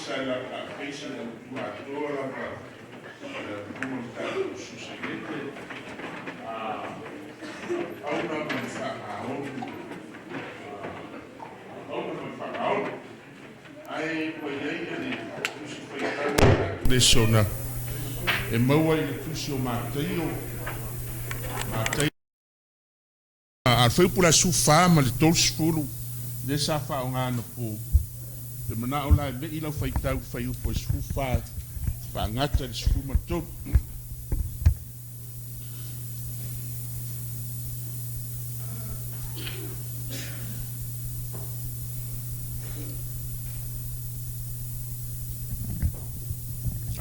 Sa le autu atoa lava o le Atua le tatou Sosaiete auauna ma le faamaoni, auauna ma le faamaoni. Ae ua i ai le Tusi Faitau o le tatou lesona e maua i le Tusi o Mataio, Mataio a le fuaiupu o le aso 14 ma le 30 lea sa faaaoga anapo. Ou te manao la e me'i lau faitau i le fuaiupu e 14 faagata i le 13.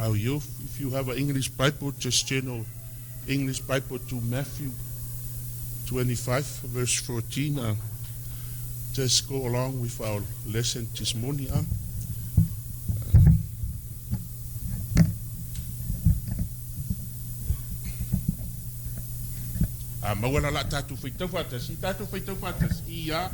Our youth, if you have an English Bible, just turn your English Bible to Matthew 25, verse 14. Just go along with our lesson this morning. A maua la la tatou faitau faatasi, tatou faitau faatasi. Ia.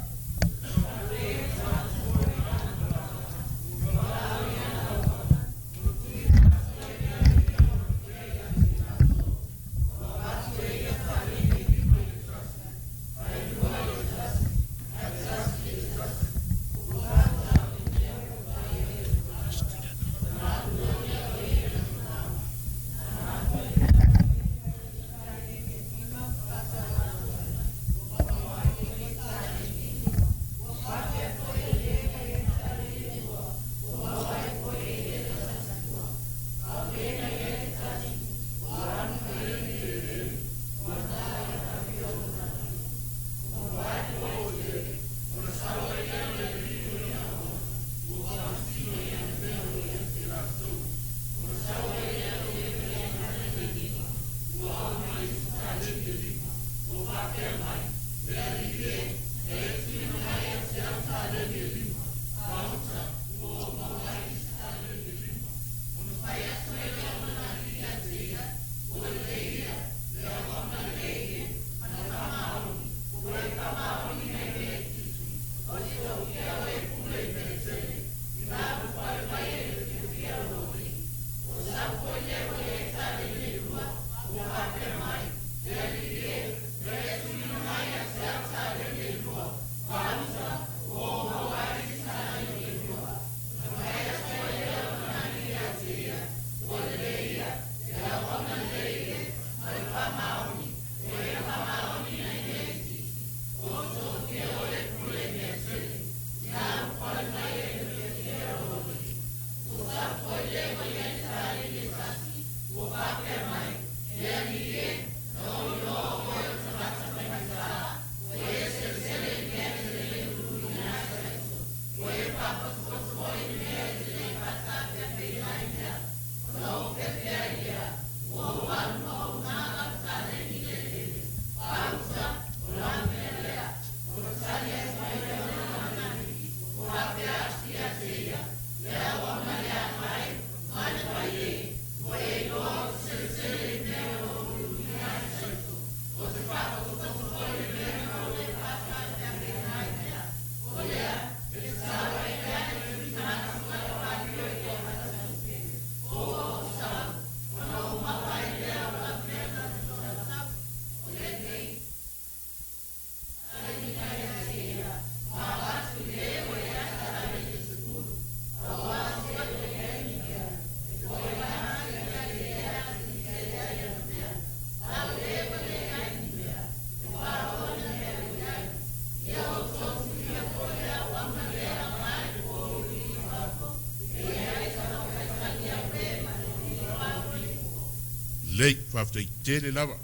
Lelei, faafetai tele lava.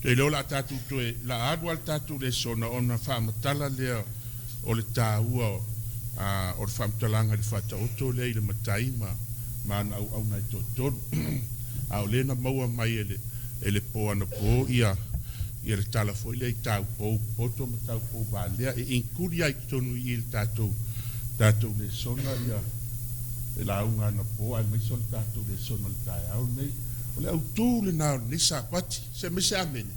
Toe iloa o le a tatou toe la alu lava le tatou lesona ona faamatala lea o le taua o le faamatalaga i le Faataoto lea i le matai ma ma ana auauna e toatolu. A o lea na maua mai e le e le po anapo ia ia le tala foi lea i taupou poto ma taupou valea e include lava i totonu i i le tatou tatou lesona ia le lauga anapo aemaise o le tatou lesona o le taeao lenei. O le autu lena o lenei Sapati. Se aemaise amene.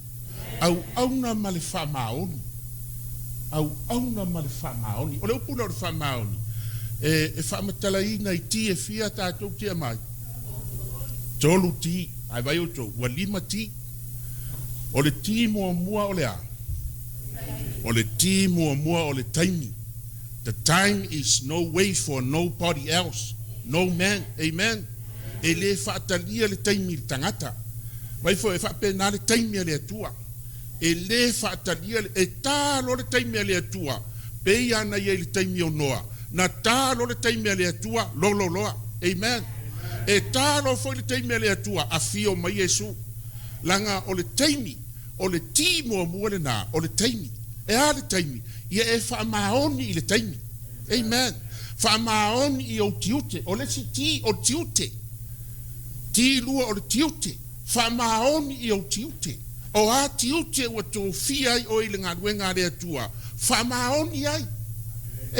Auauna ma le faamaoni. Auauna ma le faamaoni. O le upu lea o le faamaoni, E, e faamatalaina i ti e fia tatou tiamai? Tolu ti. Ae vaai outou, ua lima ti. O le ti muamua o le a? O le ti muamua o le taimi. The time is no way for nobody else, no man. Amen. E le faatalia le taimi i le tagata. Vaai foi, e faapena le taimi a le Atua. E le faatalia le, e ta loa le taimi a le Atua, pei lava na i ai i le taimi o Noa, na ta loa le taimi a le Atua, lolo loa. Amen. E ta loa foi le taimi a le Atua, afio mai Iesu. Leaga o le taimi, o le ti muamua lena, o le taimi. E a le taimi? Ia e faamaoni i le taimi. Amen. Faamaoni i ou tiute. O le isi ti, o le tiute. Ti lua o le tiute. Faamaoni i ou tiute. O a tiute ua tofia ai oe i le galuega a le Atua, faamaoni ai.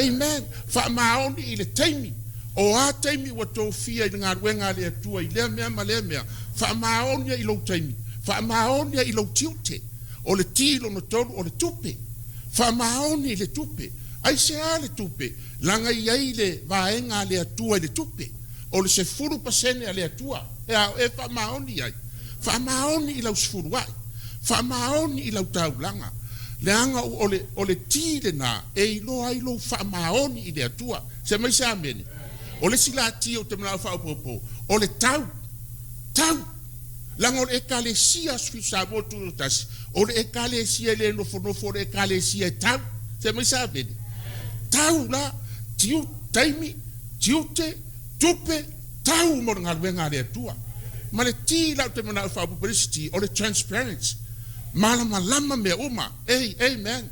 Amen. Faamaoni i le taimi. O a taimi ua tofia i le galuega a le Atua i lea mea ma lea mea, faamaoni ai i lou taimi. Faamaoni ai i lou tiute. O le ti lona tolu o le tupe. Faamaoni i le tupe. Aisea le tupe? Leaga e i ai le vaega a le Atua i le tupe. O le 10% a le Atua. E a oe faamaoni ai? Faamaoni i lau sefuluai. Faamaoni i lau taulaga. Leaga o le, o le ti lena e iloa ai lou faamaoni i le Atua. Se mai se amene. O le isi la ti ou te manao e faaopoopo, o le tau. Tau. Leaga o le Ekalesia Aso Fitu Samoa Tutoatasi, o le Ekalesia e le nofonofo, o le Ekalesia e tau. Se mai se amene. Tau la, tiu, taimi, tiute, tupe, tau mo le galuega a le Atua. Ma le ti la ou te manao e faaopoopo i le isi ti, o le transparency. Malamalama mea uma. Ei, amen.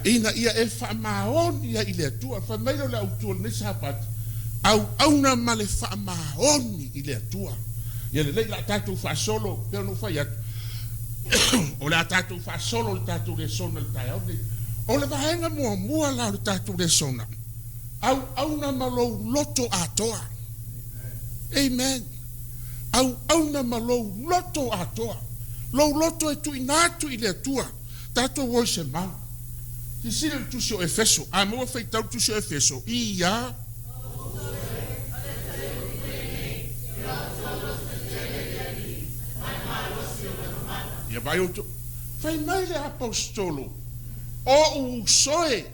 Ina ia e faamaoni ai i le Atua. Fai mai lea o le autu o lenei Sapati, auauna ma le faamaoni i le Atua. Ia lelei, o le a tatou faasolo, pei ona ou fai atu, o le a tatou faasolo le tatou lesona i le taeao lenei. O le vaega muamua la o le tatou lesona, auauna ma lou loto atoa. Amen. Auauna ma lou loto atoa. Lou loto e tuuina atu i le Atua. Tatou o i se mau. Silasila i le tusi o Efeso. A maua faitau le tusi o Efeso, i a. Ia vaai outou. Fai mai le Aposetolo, O ou uso e,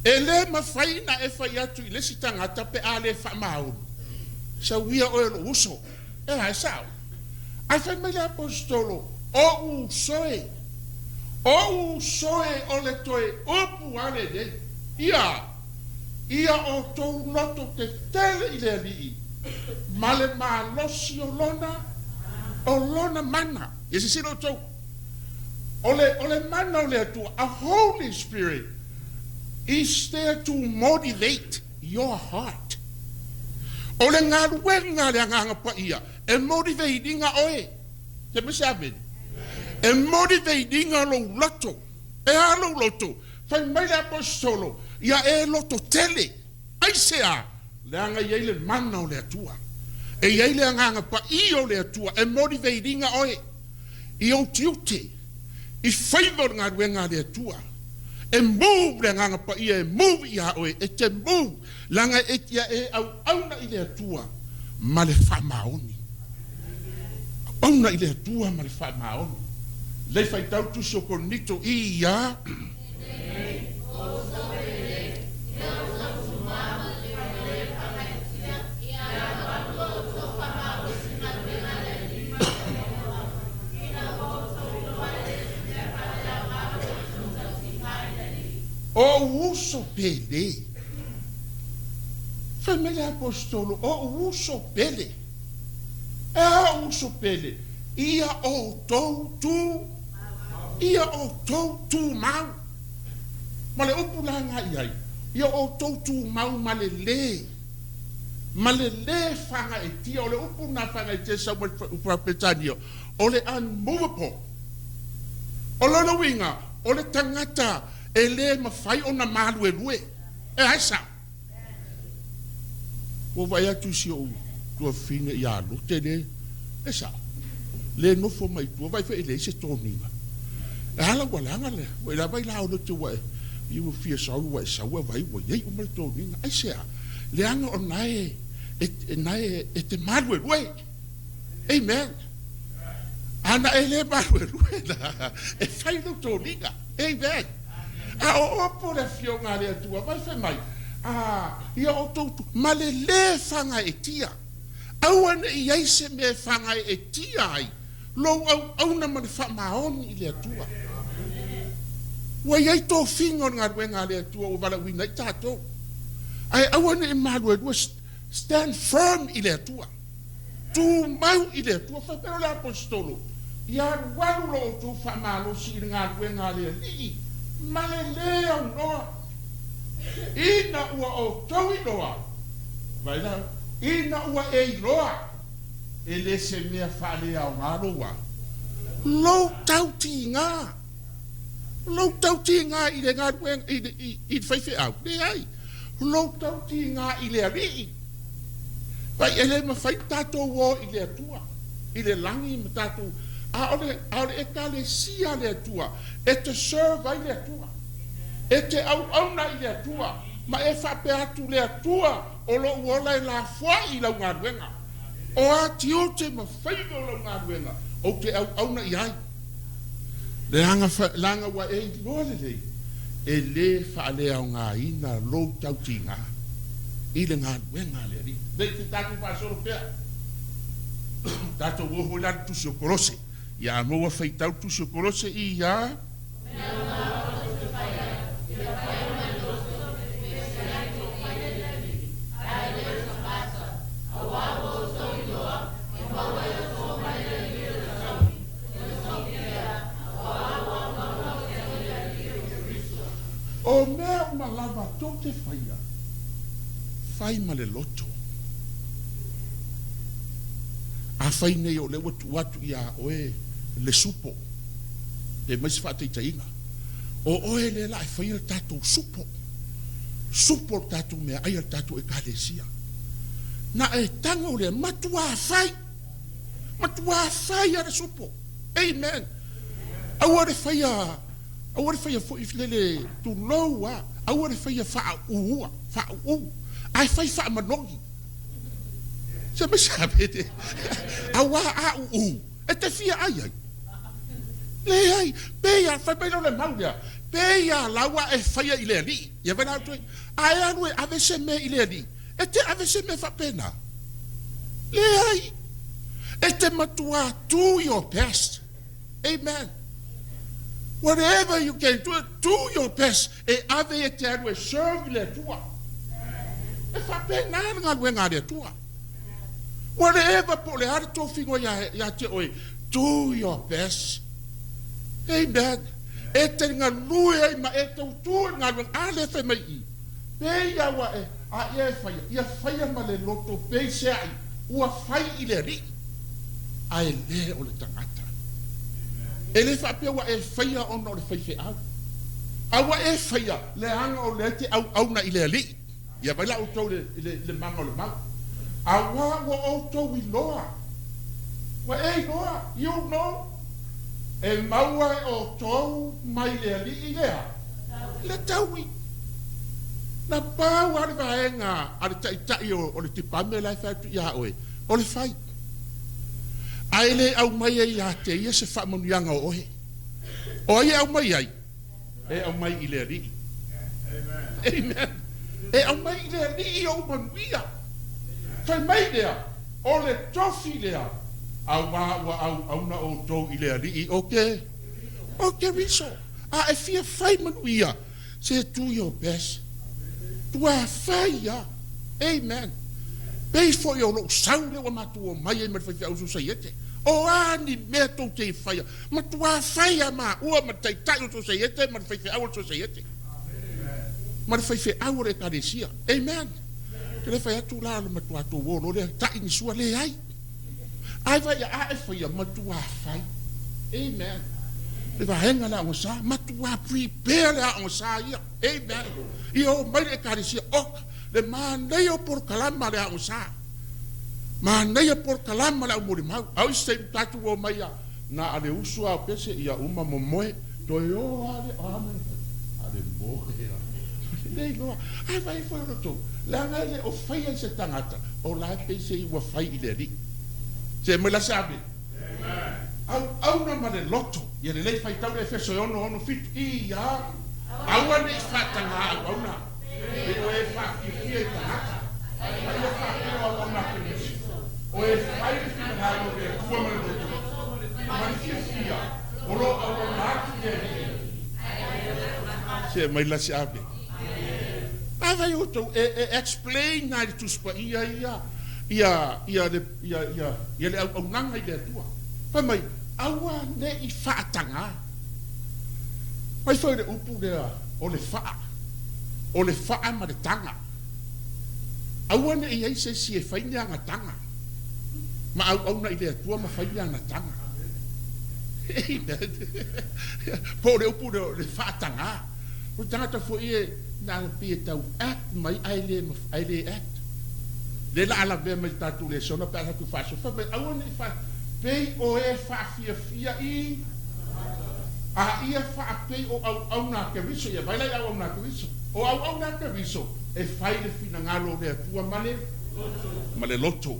e le mafai na e fai atu i le isi tagata pe a le faamaoni. Sau ia oe o lou uso. E a, e sao. Ae fai mai le Aposetolo, O uso e! O uso e o le toe upu a lenei! Ia, ia outou loto tetele i le Alii, ma le malosi o lona, o lona mana. Ia silasila outou, o le, o le mana o le Atua, a Holy Spirit is there to motivate your heart. O le galuega a le Agaga Paia e motivate ina oe. Te mea se amene? E motivate ina lou loto. E a lou loto? Fai mai le Aposetolo, ia e loto tele. Aisea? Leaga e i ai le mana o le Atua. E i ai le Agaga Paia o le Atua e motivate ina oe i ou tiute, i faiva o le galuega a le Atua. E move le Agaga Paia e move ia oe, e te move, leaga e ia e auauna i le Atua ma le faamaoni. Auauna i le Atua ma le faamaoni. Lei faitau tusi o Korinito i ia. O uso pele. Fai mai le Aposetolo, O uso pele. E a o uso pele? Ia outou tu, ia outou tumau. Ma le upu la na i ai, ia outou tumau ma le lē, ma le lē fagaetia. O le upu na fagaetia e sau mai le upu Faa-Peretania, o le unmovable. O lona uiga, o le tagata e lē mafai ona maluelue. E a e sao? Ua vaai atu i si ou tuafafine ia Lote le e sao, le nofo mai i tua, vaai foi e leai se toniga. E a lau alaga lea? Ua i lava i la o Lote ua e Ia ua fia sau ua e sau e vaai ua i ai uma le toniga. Aisea? Leaga o na e, e, na e, e te maluelue. Amen. Ana e le maluelue la, e fai lou toniga. Amen. A o opo le Afioga a le Atua, vai fai mai, a, ia outou ma le lē fagaeetia. Aua ne i ai se mea e fagaeetia ai lou auauna ma le faamaoni i le Atua. Ua i ai tofiga o le galuega a le Atua ua valaauina ai tatou. Ae aua ne i maluelue, stand firm i le Atua. Tumau i le Atua. Fai mai o le Aposetolo, Ia alualu lo outou faamalosi i le galuega a le Alii ma le lē aunoa, ina ua outou iloa, vaai la, ina ua e iloa, e le se mea faaleaoga lou a? Lou tautiga. Lou tautiga i le galuega, i le, i, i le faifeau? Leai. Lou tautiga i le Alii. Vaai, e le mafai ona tatou o i le Atua, i le lagi ma tatou, a o le, a o le Ekalesia a le Atua, e te serve ai le Atua. E te auauna i le Atua, ma e faapea atu, Le Atua, o lou ola e lafoai i lau galuega. O a tiute ma faiva o lau galuega, ou te auauna i ai. Leaga, leaga ua e iloa lelei, e le faaleaogaina lou tautiga i le galuega a le Alii. Nei te tatou faasolo pea. Tatou o foi la i le Tusi o Kolose. Ia a maua faitau le Tusi o Kolose i a. O mea uma lava tou te faia, fai ma le loto. Afai nei o lea ua tuu atu ia oe le supo, pe mai se faataitaiga, o oe lea la e faia le tatou supo, supo le tatou meaai a le tatou Ekalesia. Na e tago lea, matuā fai. Matuā fai a le supo. Amen. Aua le faia, aua le faia foi lele, tulou a, aua le faia faauua, faau'u, ae fai faamanogi. Se mai sabe, auā a uu, e te fia ai ai. Leai, pei a, fai mai lea o le mau lea, pei a laua e faia i le alii. Ia vai la outou, a e alu e ave se mea i le alii, E te ave se mea faapena? Leai. E te matua do your best. Amen. Whatever you can do, do your best. E ave e te alu e serve i le Atua. E faapena le galuega a le Atua. Whatever po o le a le tofiga ia te oe, do your best. Amen. E te galue ai ma e tautua i le galuega. A lea e fai mai i i. Pei a ua e, a ia e faia, ia faia ma le loto peiseai ua fai i le Alii, a e le o le tagata. E le faapea ua e faia ona o le faifeau, a ua e faia leaga o lea e te auauna i le Alii. Ia vai la outou i le, i le maga o le mau. Auā ua outou iloa, ua e iloa, you know, e maua e outou mai le Alii lea. Le taui. Na pau lava le vaega a le taitai o le tipame la e fai atu ia oe, o le fai. Ae le aumai ai ia te ia se faamanuiaga o oe. O ai e aumai ai? E aumai i le Alii. Amen. E aumai i le Alii ou manuia. Fai mai lea, o le tofi lea, auā ua auauna outou i le Alii o ke, o Keriso. A e fia fai manuia, se do your best. Tua fai a. Amen. Pei foi o lou sau lea ua matou omai ai ma le faifeau sosaiete. O a ni mea tou te faia, matua fai a maua ma le taitai o le sosaiete ma le faifeau o le sosaiete. Ma le faifeau o le ekalesia. Amen. Ke le fai atu la o le matua tou o loa lea, tai ni sua, leai. Ae vaai a e faia, matua fai. Amen. Le vaega le aoga sa, matua prepare le aoga sa ia. Amen. Ia o mai le ekalesia, ok, le manaia o polokalama le aoga sa. Manaia polokalama le au molimau. Au isi taimi tatou o mai a, na a le uso a o pese, ia uma momoe, toe o a le, o a mea na fai. A le moe a. Le iloa. Ae vaai foi o outou, leaga e le o faia i se tagata, o la e pei se ua fai i le Alii. Se aumai la se ave. Auauna ma le loto. Ia lelei faitau le Efeso e 6, 6, 7, i a. Aua ne i faatagā auauna, pei o e faafiafia i tagata, a ia faapea o auauna a Keriso, o e fai le finagalo o le Atua ma le loto, ma le fiafia o lo o auauna atu i le Alii. Se aumai la se ave. Afai outou e, e explain na i le Tusi Paia ia, ia, ia le, ia, ia, ia le auaunaga i le Atua. Fai mai, aua ne i faatagā. Fai foi le upu lea o le faa, o le faa ma le taga. Aua ne i i ai se isi e fai ni ana taga ma auauna i le Atua ma fai ni ana taga. Amen. Po o le upu lea o le faatagā. O le tagata foi e na ona pei e tau act mai ae le ae le act. Lea la a lavea mai le tatou lesona pe a tatou faasoa, fai mai aua ne i faa pei o e faafiafia i A ia faapei o auauna a Keriso, ia vaai la i auauna a Keriso. O auauna a Keriso e fai le finagalo o le Atua ma le ma le loto,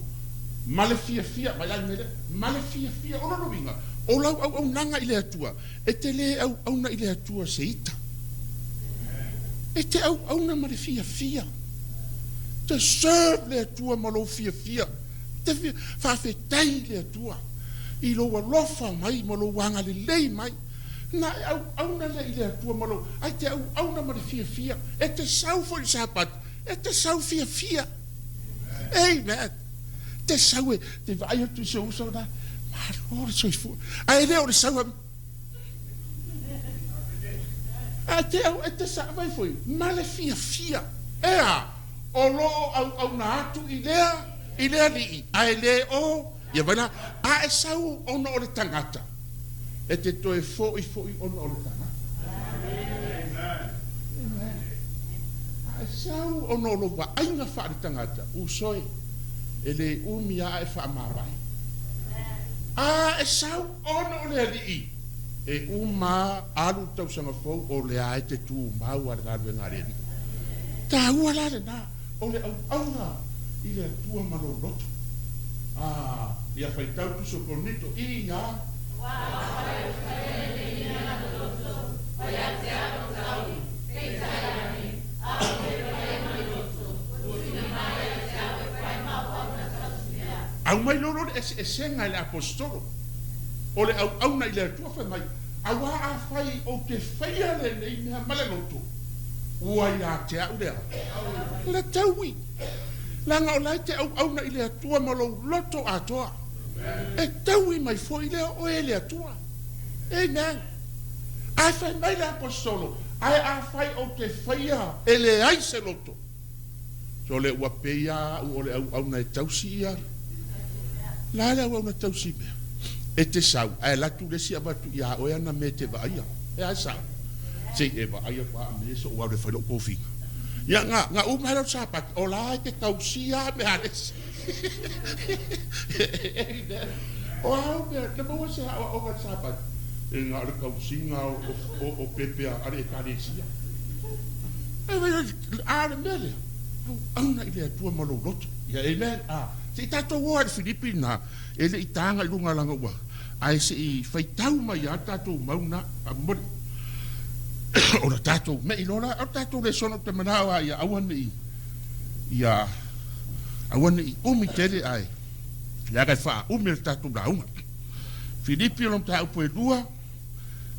ma le fiafia, vaai la i le mea lea, ma le fiafia. O lona uiga, o lau auaunaga i le Atua, e te le auauna i le Atua se ita. E te auauna ma le fiafia. Te serve le Atua ma lou fiafia. Te faafetai i le Atua i lou alofa mai ma lou agalelei mai. Na e auauna lea i le Atua ma lou, ae te auauna ma le fiafia. E te sau foi i le Sapati, e te sau fiafia. Amen. Te sau e te vaai atu i si ou uso la, malo le soifua. Ae le o le sau a Ae te au, e te sa, vai foi, ma le fiafia. E a? O lo o auauna atu i lea, i le Alii, ae le o, ia vai la, a e sau ona o le tagata, e te toe foi foi ona o le tagata. Amen. A e sau ona o lou vaaiga faale-tagata, uso e, e le umi a e faamavae. A e sau ona o le Alii, e uma alu le tausaga fou o lea e te tumau a le galuega a le Alii. Taua la lena o le auauna i le Atua ma lou loto. A ia faitau Tusi o Korinito i a. Ua afai o faia lenei mea ma le loto, ua ia te au o taui, peitai ane, aole e faia ma le loto, ua tuuina mai ia te au e fai ma auauna tausi mea. Aumai loa le eseesega e le Aposetolo o le auauna i le Atua fai mai, Auā afai ou te faia lenei mea ma le loto, ua ia te au le a? Le taui. Leaga o la e te auauna i le Atua ma lou loto atoa. E taui mai foi lea oe e le Atua. Amen. Ae fai mai le Aposetolo, Ae afai ou te faia e leai se loto, Sole ua pei a au o le auauna e tausi ia la le auauna tausi mea e te sau ae alu atu le isi avatu ia oe ana mea e te vaaia e a e sao sei e vaai atu a me so alu e fai lou tofiga ia nga nga uma hele o le sapati o la e te tausia mea a le isi o au mea na maua se aoaoga i le sapati e na o le tausiga o pepe a le ekalesia A o le mea lea, auauna i le Atua ma lou loto. Ia, amen. A, se i tatou o lava i le Filipi lena, e le i taga i luga leaga ua, ae se i faitau mai lava le tatou mau lena, faamolemole. Ona tatou mei loa la, o le tatou lesona ou te manao lava ia aua ne i, ia aua ne i umi tele, ae leaga e faaumi e le tatou lauga. Filipi o le mataupu e 2.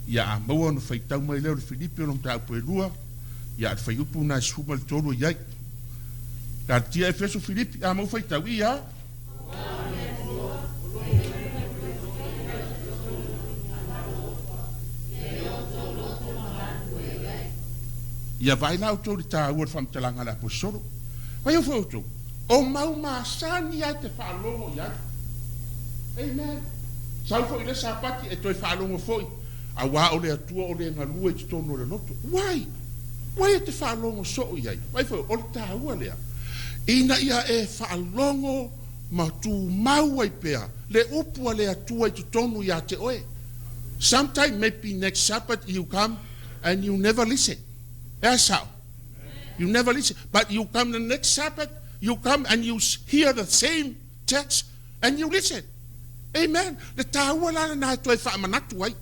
Ia a maua ona faitau mai lea o le Filipi o le mataupu e 2, ia a le fuaiupu lena e 13 e i ai. Galatia, Efeso, Filipi, a maua faitau, ia. Ia vaai la outou i le taua o le faamatalaga a le Aposetolo. Vaai au foi outou, o mau masani lava e te faalogo i ai. Amen. Sau foi i le Sapati e toe faalogo foi, auā o le Atua o le galue i totonu o le loto. Wai! Wai e te faalogo soo i ai? Vaai foi, o le taua lea, ina ia e faalogo ma tumau ai pea le upu a le Atua i totonu ia te oe. Sometime maybe next Sabbath you come and you never listen. E a sa'o? You never listen. But you come the next Sabbath, you come and you hear the same text and you listen. Amen. Le tāua la lena e toe faamanatu ai.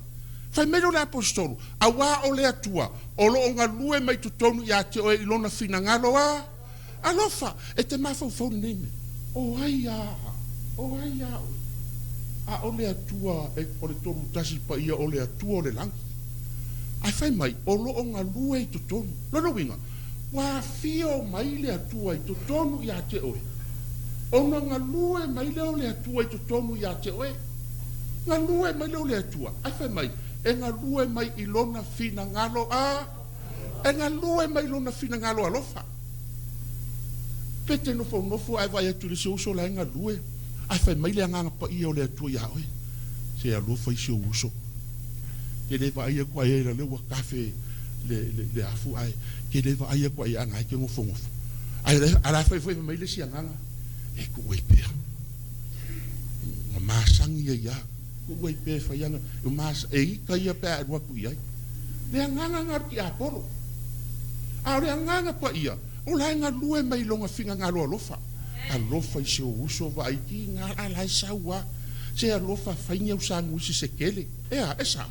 Fai mai lea o le Aposetolo, Auā o le Atua o lo o galue mai totonu ia te oe i Lona finagalo a alofa. E te mafaufau lenei mea, O ai a? O ai a oe? A o le Atua e, o le Tolutasi Paia o le Atua o le Lagi. Ae fai mai, o lo o galue i totonu. Lona uiga, ua afio mai le Atua i totonu ia te oe, ona galue mai lea o le Atua i totonu ia te oe. Galue mai lea o le Atua, ae fai mai, e galue mai i Lona finagalo a, e galue mai i Lona finagalo alofa. Pe te nofonofo ae vaai atu i le isi uso la e galue, ae fai mai le Agaga Paia o le Atua iā oe, Se alofa i si ou uso. Ke le vaai aku ai la lea ua kafe le, le, le afu ae ke le vaai aku ai ana e ke nofonofo. Ae a la fai foi mai le isi agaga, e kuu ai pea. Ua masani ai ia, kuu ai pea e fai ana, e mas, e ika ia pe a alu atu i ai. Le agaga na o le tiapolo. A o le Agaga Paia, o la e galue mai i lona finagalo alofa. Alofa i si ou uso vaai ki nga a la e sau a. Se alofa fai ni au saguisi se kele. Ea, e sao.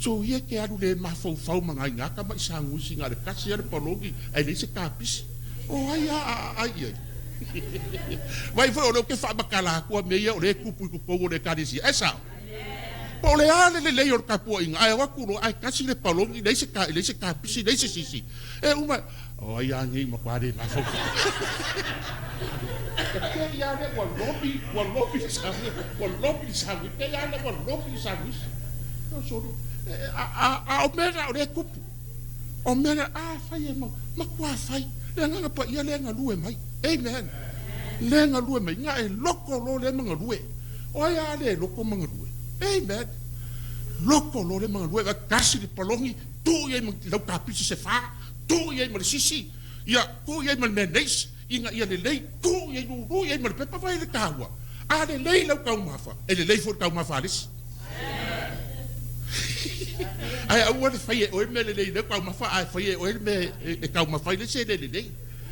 So ia ke alu le mafaufau ma ngai ngaka ma i saguisi nga le kasi a le palogi ae leai se kapisi. O ai a a a ai i ai. Vai foi o lea ou te faamatala atu a mea ia o lea e tupu i totonu o le Ekalesia. E sao? Po o le a le lelei o le tapuaiga, ae o atu loa ae kasi le palogi, leai se ka, leai se kapisi, leai se sisi. E uma, o ai a nei matua le mafaufau. E pei lava lea ua lobi, ua lobi le saui, ua lobi le saui, pei lava lea ua lobi le saguisi. A, a, a o mea na o lea e tupu. O mea na, a fai e mau, matua fai. Le Agaga Paia lea e galue mai. Amen. Lea e galue mai. Na e loko loa lea ma galue. O ai a le loko ma galue? Amen. Loko loa lea ma galue. Kasi le palogi, tuu i ai ma lau kapisi se fa, tuu i ai ma le sisi, ia, tuu i ai ma le mayonnaise, ina ia lelei, tuu i ai, lulu i ai ma le pepa fai le taua. A lelei lau taumafa, e lelei foi le taumafa a le isi. Ae aua le fai e oe mea lelei i lau taumafa, ae fai e oe le mea e taumafa ai le isi e le lelei.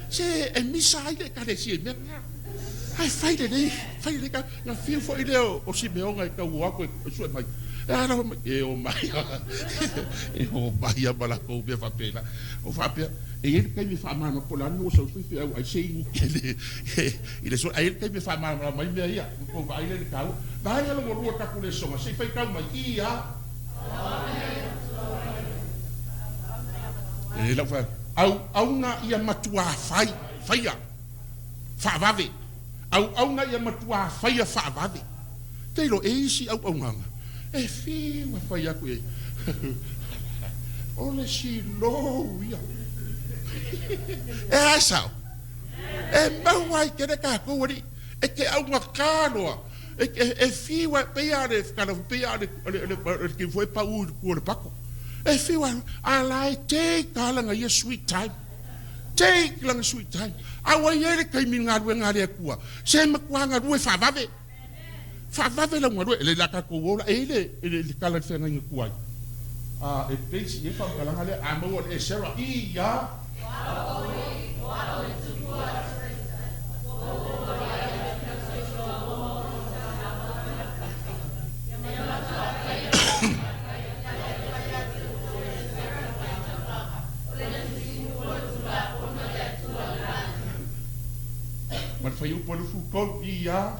Se e misa ai le Ekalesia i mea na. Ae fai lelei, fai lelei ka, na fiu foi lea o Simeona e tau o atu e sue mai. E a lava mai, e o mai a, e o mai a ma latou mea faapena. O faapea, e i ai le taimi e faamalamalama, po o le a le mea ua sau faifeau ai se inu tele i le sole, ae i ai le taimi e faamalamalama ai mea ia, ona tou vaai lea i le taua. Vaega lona lua o le tatou lesona, se i faitau mai, i a. E lau fai atu, auauna ia matuā fai, faia, faavave. Auauna ia matuā faia faavave. Tailo, e isi auaunaga, e fiu e fai atu i ai, o le silou ia. E a e sao? E maua ai kele tatou alii, e te augatā loa, E fiu a, pei a le kala, pei a le le kiu foi pau i le tua o le pako. E fiu a, a la e take a lana ia sweet time. Take lana sweet time. A ua i ai le taimi i le galuega a le Atua, se matua galue faavave. Faavave lau galue. E lei la tatou ola, e i ai le le tala i le feagaiga tuai. A e base i ai faamatalaga lea, a maua le Esera, i a. Ma le fuaiupu e 23, i a.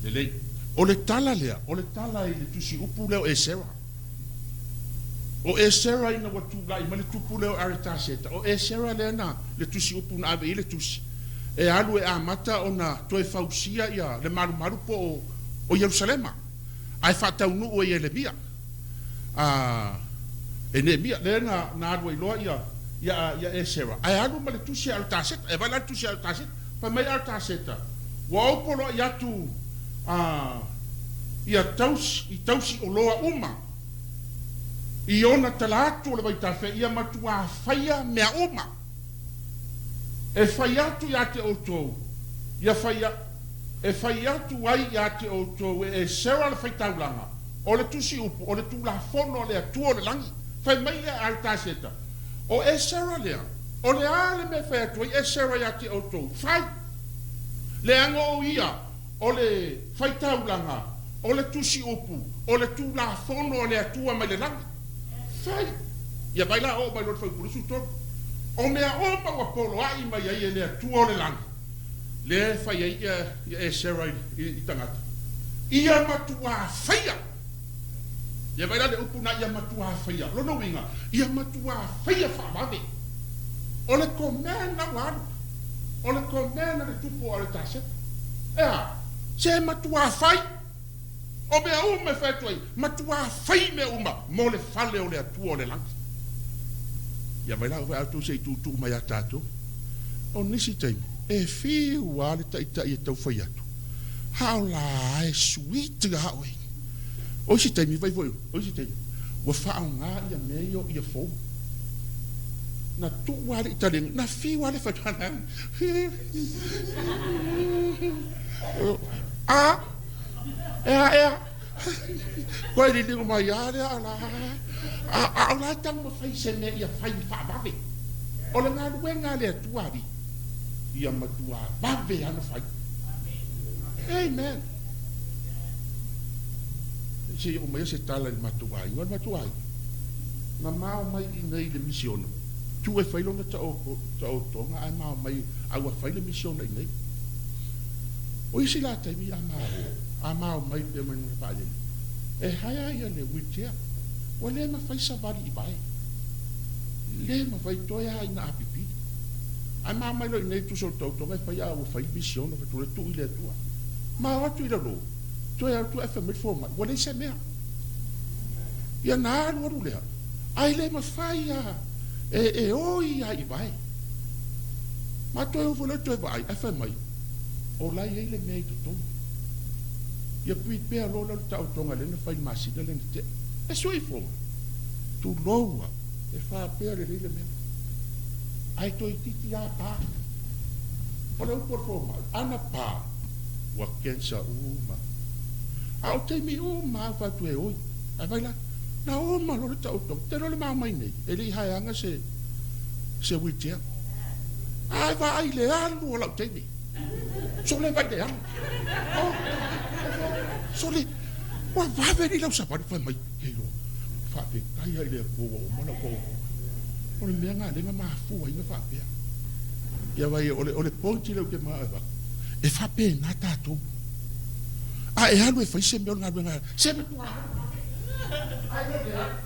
Lelei. O le tala lea, o le tala i le tusi upu lea o Esera. O Esera ina ua tulai mai le tupu lea o Aretaseta, o Esera lea na, le tusi upu na ave i ai le tusi, e alu e amata ona toe fausia ia le malumalu po o, o Ierusalema, ae faataunuu e Ielemia. A, e Neemia, lea na, na alu ai loa ia, ia, ia Esera, ae alu ma le tusi a Aretaseta. E vaai la le tusi a Aretaseta, fai mai Aretaseta, Ua ou poloai atu a, ia tausi, i tausi oloa uma, i ona tala atu o le vaitafe, ia matuā faia mea uma. E fai atu iā te outou, ia fai, e fai atu ai iā te outou e Esera le faitaulaga, o le tusi upu, o le Tulafono a le Atua o le lagi. Fai mai le Aritaseta, O Esera lea, o le a le mea e fai atu ai Esera iā te outou? Fai! Leaga o ia o le faitaulaga, o le tusi upu, o le Tulafono a le Atua mai le lagi. Fai! Ia vai la oo mai loa le fuaiupu 23. O mea uma ua poloai mai ai e le Atua o le lagi, lea e fai ai ia Esera i tagata, ia matuā faia! Ia vai la le upu na ia matuā faia. Lona uiga, ia matuā faia faavave. O le command na ua alu. O le command a le tupu o Aletaseta. E a? Se matuā fai! O mea uma e fai atu ai, matuā fai mea uma mo le fale o le Atua o le lagi. Ia vai la ove a outou se i tuutuu mai ia tatou. O nisi taimi, e fiu a le taitai e tau fai atu, a o la e sweet a oe. O isi taimi, vai foi, o isi taimi, ua faaaoga ia mea ia o earphone. Na tuu a le i taliga, na fiu a le fai A, ea, ea. Koe liliu mai a lea a la. A, a o la e taumafai se mea ia fai faavave. O le galuega a le Atua alii, ia matua vave ana fai. Amen. Se i oo mai se tala i le matou aiga. O le matou aiga, na mao mai i inei i le misiona, tuu e fai lona taotoga ae mao mai a ua fai le misiona i inei. O isi la taimi a mao, a mao mai pea mai lona vaalele, e hire ia le wheelchair. Ua le mafai savali i vae. Le mafai toe a ina apipili. Ae mao mai loa i inei tusa o le taotoga e fai a ua fai le misiona, fai atu, tuu i le Atua. Mao atu i lalo, toe alu atu ae fai mai le fomai, ua leai se mea. Ia na alu alu lea, ae le mafai a e, e oi a i vae. Ma toe o foi loa toe vaai, ae fai mai, o la e i ai le mea i totonu. Ia prepare loa lea o le taotoga lea na fai i le masina lea na tea. E sui ifoga. Tulou a, e faapea lelei le mea. Ae toeitiiti a pa. O le upu a le fomai, ana pa, ua cancer uma. A o taimi uma a fai atu e oi. Ae vai la, na oma loa le taotoga. Te iloa le mao mai nei, e le i haeaga se, se wheelchair. Ae vaai le alu o lau teine. Sole vai le alu. Oh, sole, ua vave nei lau savali fai mai, ke iloa. Faafetai lava i le Atua ua uma lau taotoga. O le mea lena lea na mafua ai na faapea. Ia vai, o le, o le point lea ou te manao e avatu, e faapena tatou. A e alu e fai se mea o le galuega, se matua alu. Ai loa le alu.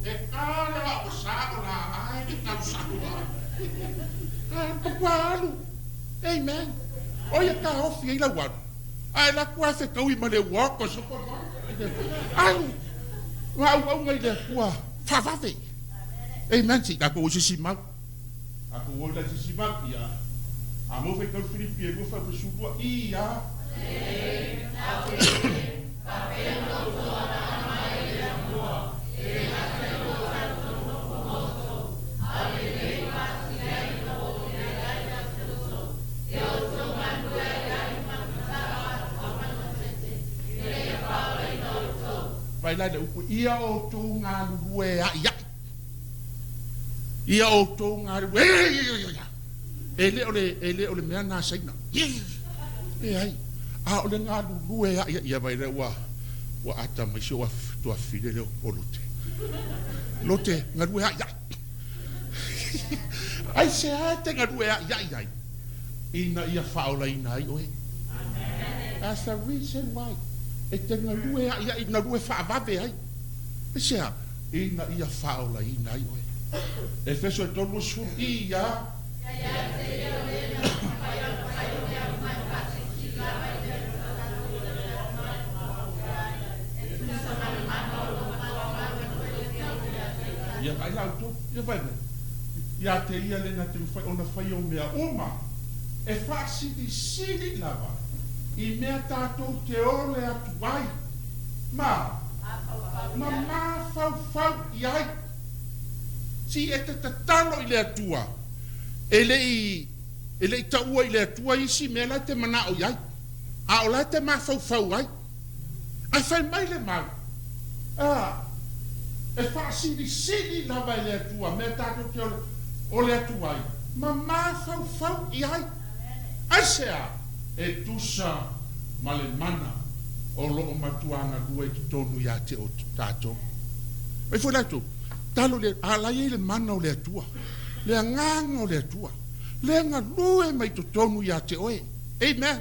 E ka le wa o sa o la ai le tau sa ua. A matua alu. Amen. O ia ka ofi ai lau alu. A e la ku a fetaui ma le ua ko so ko. Alu. Ua auauga i le Atua faavave. Amen. Se i tatou o i se isi mau. Tatou o i la se isi mau. Ia. A mo fetau Filipi e lua faapesulua. Ia. Vai la le upu, ia outou galulue a'ia'i. Ia outou galulue, e le o le, e le o le mea na Saina. Leai, a o le galulue a'ia'i, ia vai lea ua, ua ata mai si ou tuafafine lea o Lote. Lote, galue a'ia'i. Aisea e te galue a'ia'i ai? Ina ia faaolaina ai oe. That's the reason why e te galue a'ia'i, galue faavave ai. Aisea? Ina ia faaolaina ai oe. Efeso e 30, ia. Ia vaai la outou, ia vaai mai. Ia te ia le na te mafai ona fai o mea uma, e faasilisili lava i mea tatou te ole atu ai, ma, ma mafaufau i ai. Si e te tatalo i le Atua, e le i, e le i taua i le Atua isi mea la e te manao i ai, a o la e te mafaufau ai. Ae fai mai le mau, a, e faasilisili lava e le Atua mea tatou te ole, ole atu ai, ma mafaufau i ai. Aisea? E tusa ma le mana o lo o matua galue i totonu ia te tatou. Mai foi latou, talo le, a la i ai le mana o le Atua, le agaga o le Atua, le galue mai totonu ia te oe. Amen.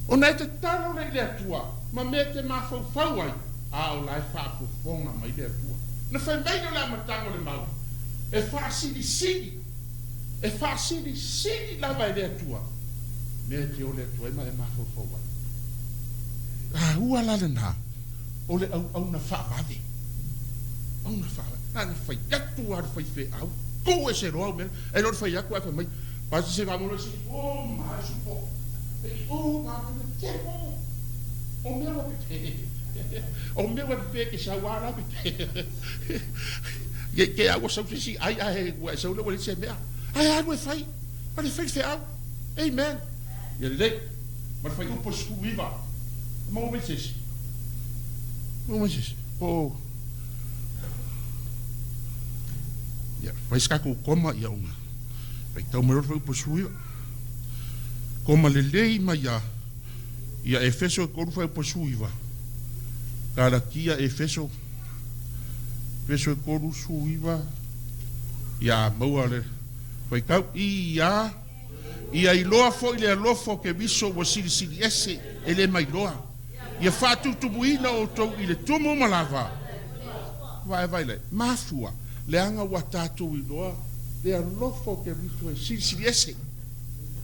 Ona e tatalo lea i le Atua ma mea e te mafaufau ai, a o la e faafofoga mai le Atua. Na fai mai lea o le amataga o le mau, e faasilisili, e faasilisili lava e le Atua mea e te ole atu ai ma e mafaufau ai. A ua la lena, o le auauna faavave. Auauna faavave. Na ona fai atu lava le faifeau, tuu ese loa au mea, ae le o le fai atu ae fai mai, Pasi se faamolemole se i o mai supo. Se i o ma pe te po. O mea ua pe o mea ua pe ke sau ala pe. Ye ke au sau se si ai ai ua sau le ua se mea. Ai alu e fai. Ale fai feau. Amen. Ia lelei. Ma le fuaiupu 19. Maua mai se isi. Maua mai se isi. Po Ia, fai se tatou koma ia ona faitau mai loa le fuaiupu 19. Koma lelei mai ia ia Efeso e 3 fuaiupu 19. Galatia Efeso Efeso e 3 19. Ia maua le faitau ia Ia iloa foi le alofa o Keriso ua silisili ese, e le mailoa. Ia faatutumuina outou i le tumu ma lava. Vaevae le mafua, leaga ua tatou iloa le alofa o Keriso e silisili ese.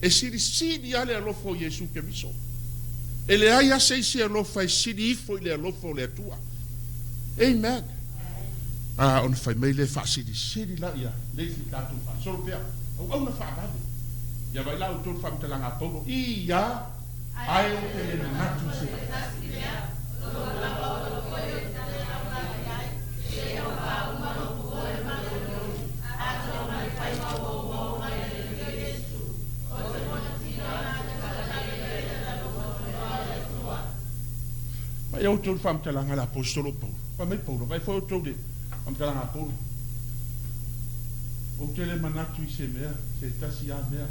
E silisili lava le alofa o Iesu Keriso. E leai lava se isi alofa e sili ifo i le alofa o le Atua. Amen. A ona fai mai lea faasilisili laia le isi tatou faasolo pea auauna faavave. Ia vaai la outou i le faamatalaga a Paulo, i a, ae ou te le manatu i se tasi mea. Vaai outou i le faamatalaga a le Aposetolo o Paulo. Fai mai Paulo, vaai foi outou i le faamatalaga a Paulo. Ou te le manatu i se mea, se tasi lava mea.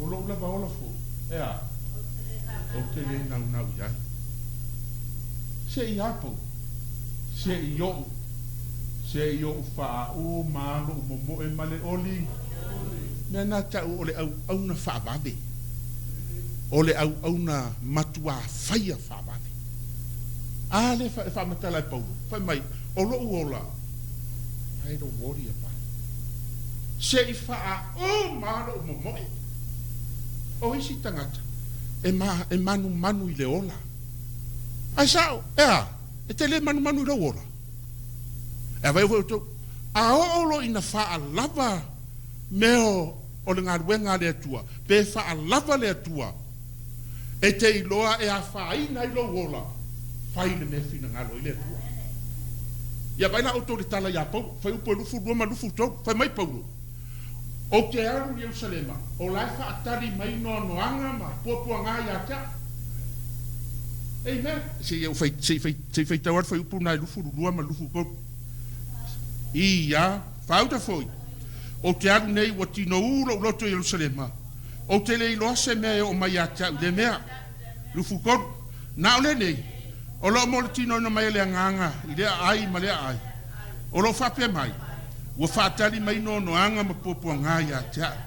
O lou lava ola foi, e a? Ou te le naunau i ai. Se i a Paulo? Se i oʻu, se i oʻu faaū ma loʻu momoe ma le oli. Mea na ta'u o le auauna faavave, o le auauna matuā faia faavave. A lea e faamatala e Paulo, fai mai, O loʻu ola, I don't worry about it. Se i faaū ma loʻu momoe. O isi tagata, e, ma, e manumanu i le ola. Ae sa'o, e a? E te le manumanu i lou ola? E a vai foi outou? A oo loa ina faalava mea o le galuega a le Atua, pe faalava le Atua, e te iloa e afaina ai lou ola, fai le mea e finagalo ai le Atua. Ia vaai la outou i le tala ia Paulo, fuaiupu e 22 ma 23, fai mai Paulo, Ou te alu i Ierusalema, o la e faatali mai noanoaga ma puapuaga ia te au. Amen. Se i fai, se i fai, se i faitau lava le fuaiupu lena e 22 ma le 23. Ia, faauta foi, ou te alu nei ua tinoū lou loto i Ierusalema, Ou te le iloa se mea e oo mai ia te au i lea mea. 23. Na o lenei, o lo o mo le tinoina mai e le Agaga i lea aai ma lea aai, o lo o faapea mai, Ua faatali mai noanoaga ma puapuaga ia te au,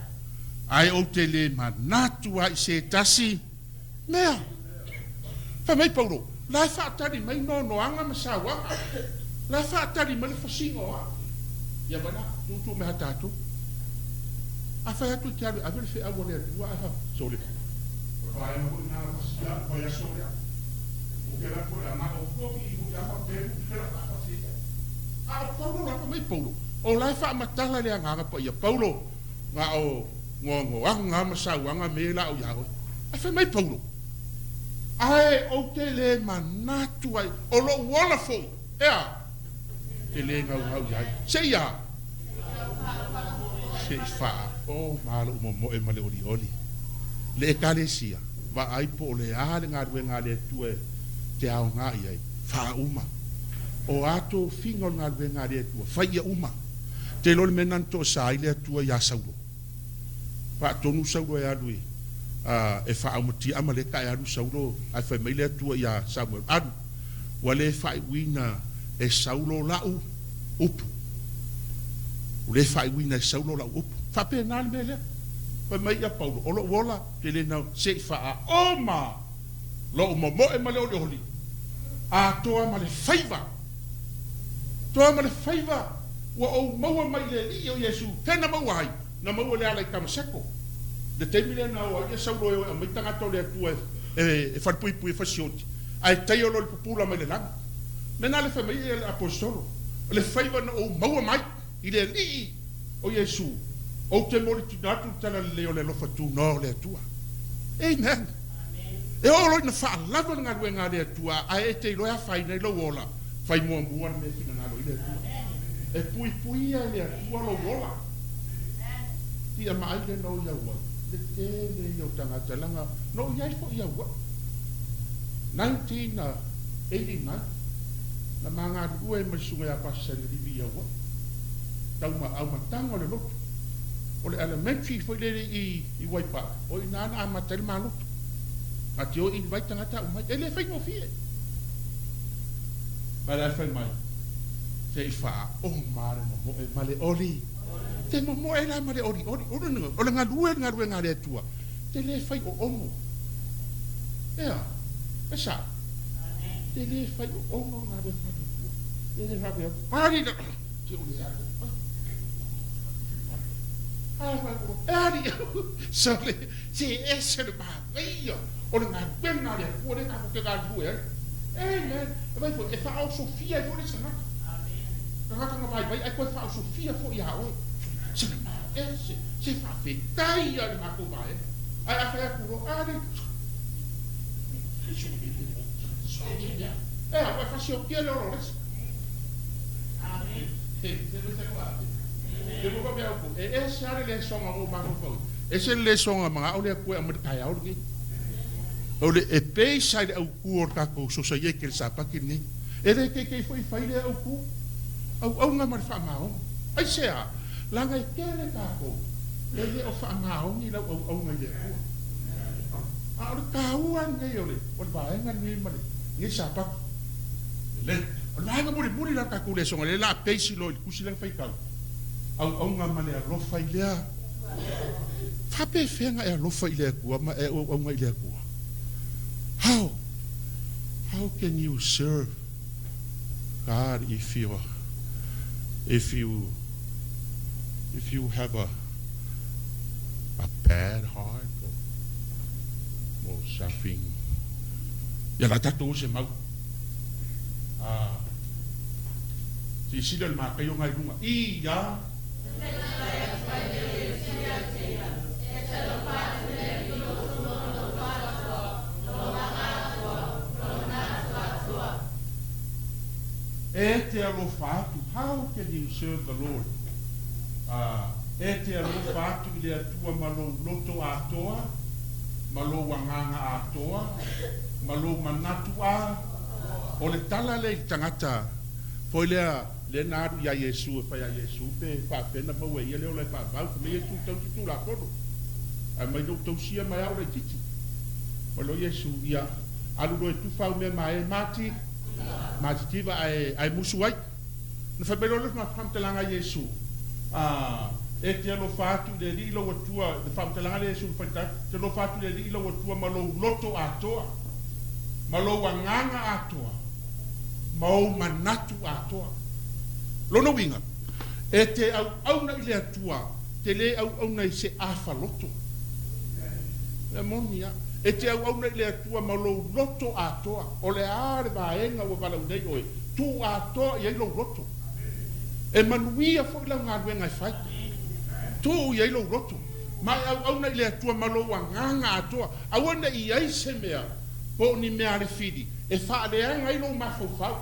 ae ou te le manatu ai i se tasi mea. Fai mai Paulo, La e faatali mai noanoaga ma sauaga, la e faatali mai le fasiga o au. Ia vai la, tuutuu mea tatou. A fai atu e te alu e ave le feau a le Atua ae faapea, sole, o le vaega foi lena na fasia au vaiaso lea. Ou te alu atu foi a na o kopi i foi ama pelu i fela faafasi ai. A o Paulo la, fai mai Paulo, o la e faamatala le Agaga Paia. Paulo, na o noanoaga ma sauaga me la o ia oe. Ae fai mai Paulo, Ae ou te le manatu ai, o lou ola foi, e a? Te le naunau i ai. Se i a? Se i faaoo ma lou momoe ma le olioli. Le Ekalesia, vaai po o le a le galuega a le Atua e te aoga i ai, faauma. O a tofiga o le galuega a le Atua, fai ia uma. Te iloa le mea lena na toesa ai le Atua ia Saulo. Faatonu Saulo e alu i, e faaaumatia Amaleka e alu Saulo ae fai mai le Atua ia Samuelu, Alu, ua le faaiuina e Saulo lau upu. Ua le faaiuina e Saulo lau upu. Faapena le mea lea. Fai mai ia Paulo, O lou ola, ou te le nau, se i faaoma lou momoe ma le olioli, atoa ma le faiva. Toa ma le faiva ua ou maua mai i le Alii o Iesu, fea na maua ai? Na maua i le ala i Tamaseko. I le taimi lea na o ai ia Saulo e o e aumai tagata o le Atua e falepuipui e fasioti, ae taia loa i le pupula mai le lagi. Mea na le fai mai ai le Aposetolo, O le faiva na ou maua mai i le Alii o Iesu, ou te molitino atu le talalelei o le alofa tunoa o le Atua. Amen. E oo loa ina faalava le galuega a le Atua, ae e te iloa e afaina ai lou ola, fai muamua le mea e finagalo ai le Atua. E puipuia e le Atua lou ola. Tia maai le no i Auai, le tele ia o tagata, leaga na ou i ai foi i Auai. 1989, na ma galulue ai ma le susuga ia Pasi Sanelivi i Auai, tau ma aumataga o le lotu. O le elementary foi lele i i Waipaa, o i ina na amata ai le malotu. A te o i vai tagata au mai, e le faigofie. Ae la e fai mai, se i faaoma le momoe ma le oli. Te momoe la ma le olioli. O le galue le galuega a le Atua, te le fai oono. Ea, e sao. Te le fai oono le galuega a le Atua. E le faapea, ali la, te o le alu. E ali, sole, se ese le manaia o le galuega a le Atua lea tatou te galulue ai. Amen. E vaai foi, e faaosofia ai foi le isi tagata. Tagata na vaivai ae toe faaosofia foi ia oe. Se le ese, se faafetai ia le matou vaega. Ae a fai atu loa, ali, e a, ua e fasiokia le ola o le isi. E ese lava le lesoga o mafaufau, ese le lesoga manao le Atua e aumai le taeao lenei. O le e base i le autu o le tatou sosaiete i le Sapati lenei. E le teitei foi fai lea autu, auauna ma le faamaoni. Aisea? Leaga e tele tatou e le o faamaoni lau auauna i le Atua. A o le taua lenei o le vaega lenei ma lenei Sapati. Lelei. O le vaega mulimuli la o le tatou lesoga, lea o le a base loa i le tusi lea na faitau, auauna ma le alofa i le Faapefea na e alofa i le Atua ma e auauna i le Atua? How? How can you serve God if you if you if you have a a bad heart or, or something? Ia la tatou se mau. A silasila le Mataio na i luga i ia. E te alofa atu, how can you serve the Lord? A e te alofa atu i le Atua ma lou loto atoa, ma lou agaga atoa, ma lou manatu a. O le tala lea i le tagata foi lea, lea na alu ia Iesu e fai ia Iesu pe faapea na maua e ia le ola e faavau. Fai mai Iesu, Tausi Tulafono. Ae mai lou tausia mai au laitiiti. Fai loa Iesu, Ia, alu loa e tufa au mea ma e mati, matitiva ae, ae musu ai. Na fai mai loa le faamatalaga a Iesu, A, e te alofa atu i le Alii lou Atua, le faamatalaga lea a Iesu na fai e te alofa atu i le Alii lou Atua ma lou loto atoa, ma lou agaga atoa, ma ou manatu atoa. Lona uiga, e te auauna i le Atua, te le auauna i se afaloto. E moni lava. E te auauna i le Atua ma lou loto atoa. O le a le vaega ua valaau nei oe, tuu atoa i ai lou loto. E manuia foi lau galuega e fai. Tuu i ai lou loto, ma e auauna i le Atua ma lou agaga atoa. Aua ne i ai se mea po o ni mea a le fili e faaleaga ai lou mafaufau,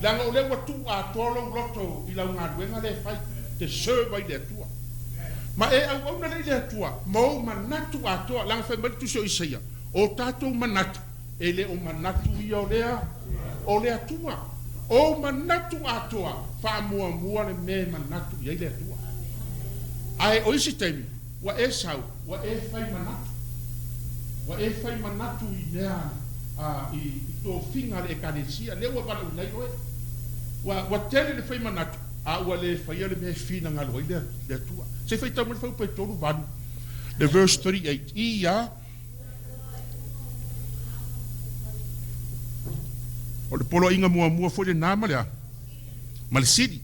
leaga o lea ua tuu atoa lou loto i lau galuega lea e fai, te serve ai le Atua. Ma e auauna lea i le Atua ma ou manatu atoa, leaga fai mai le Tusi o Isaia, O tatou manatu, e le o manatu ia o le, o le Atua. Ou manatu atoa, faamuamua le mea e manatu i ai le Atua. Ae o isi taimi, ua e sau, ua e fai manatu. Ua e fai manatu i mea, a, i, i tofiga a le Ekalesia, lea ua valaauina ai oe. Ua, ua tele le fai manatu, a ua le faia le mea e finagalo ai le, le Atua. Se i faitau mai le fuaiupu e 38, le verse 38, ia. O le poloaiga muamua foi lenā ma le a? Ma le sili.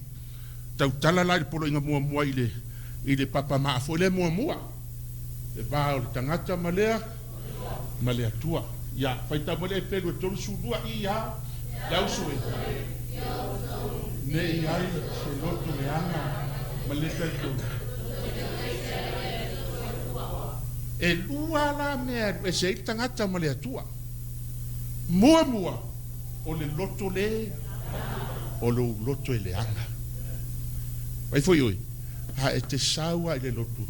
Tautala la i le poloaiga muamua i le, i le papamaa foi lea muamua. Le va o le tagata ma le, ma le Atua. Ia, faitau mai le Epelu e 32, ia, le auso e. Ne i ai se loto leaga ma le talitonu. E lua la mea e alu ese ai le tagata ma le Atua. Muamua, o le loto le, o lou loto e leaga. Vaai foi oe, a e te sau a i le loto,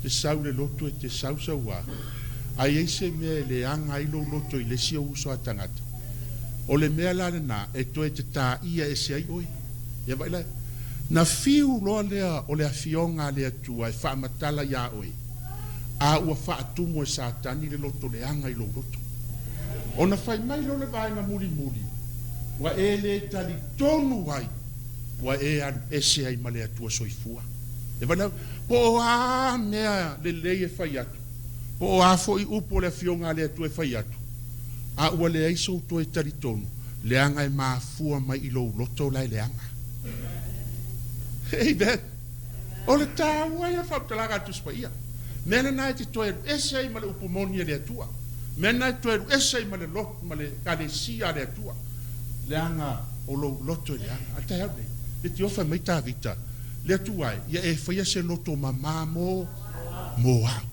te sau i le loto e te sau sau a, a i ai se mea e leaga ai lou loto i le isi ou uso a tagata, o le mea la lena e toe tataia ese ai oe. Ia vaai la, na fiu loa lea o le Afioga a le Atua e faamatala iā oe, a ua faatumu e Satani le loto leaga i lou loto. Ona fai mai lea o le vaega mulimuli, ua e le talitonu ai, ua e alu ese ai ma le Atua soifua. E vaai la, po o a mea lelei e fai atu, po o a foi upu o le Afioga a le Atua e fai atu, a ua leai sou toe talitonu, leaga e mafua mai i lou loto la e leaga. Amen. O le taua ia o le faamatalaga a le Tusi Paia. Mea lena e te toe alu ese ai ma le upu moni a le Atua. Mea lena e te toe alu ese ai ma le loto, ma le Ekalesia a le Atua. Leaga o lou loto e leaga. A le taeao lenei, le tiofa mai Tavita, Le Atua e, ia e faia se loto mamā mo, mo au.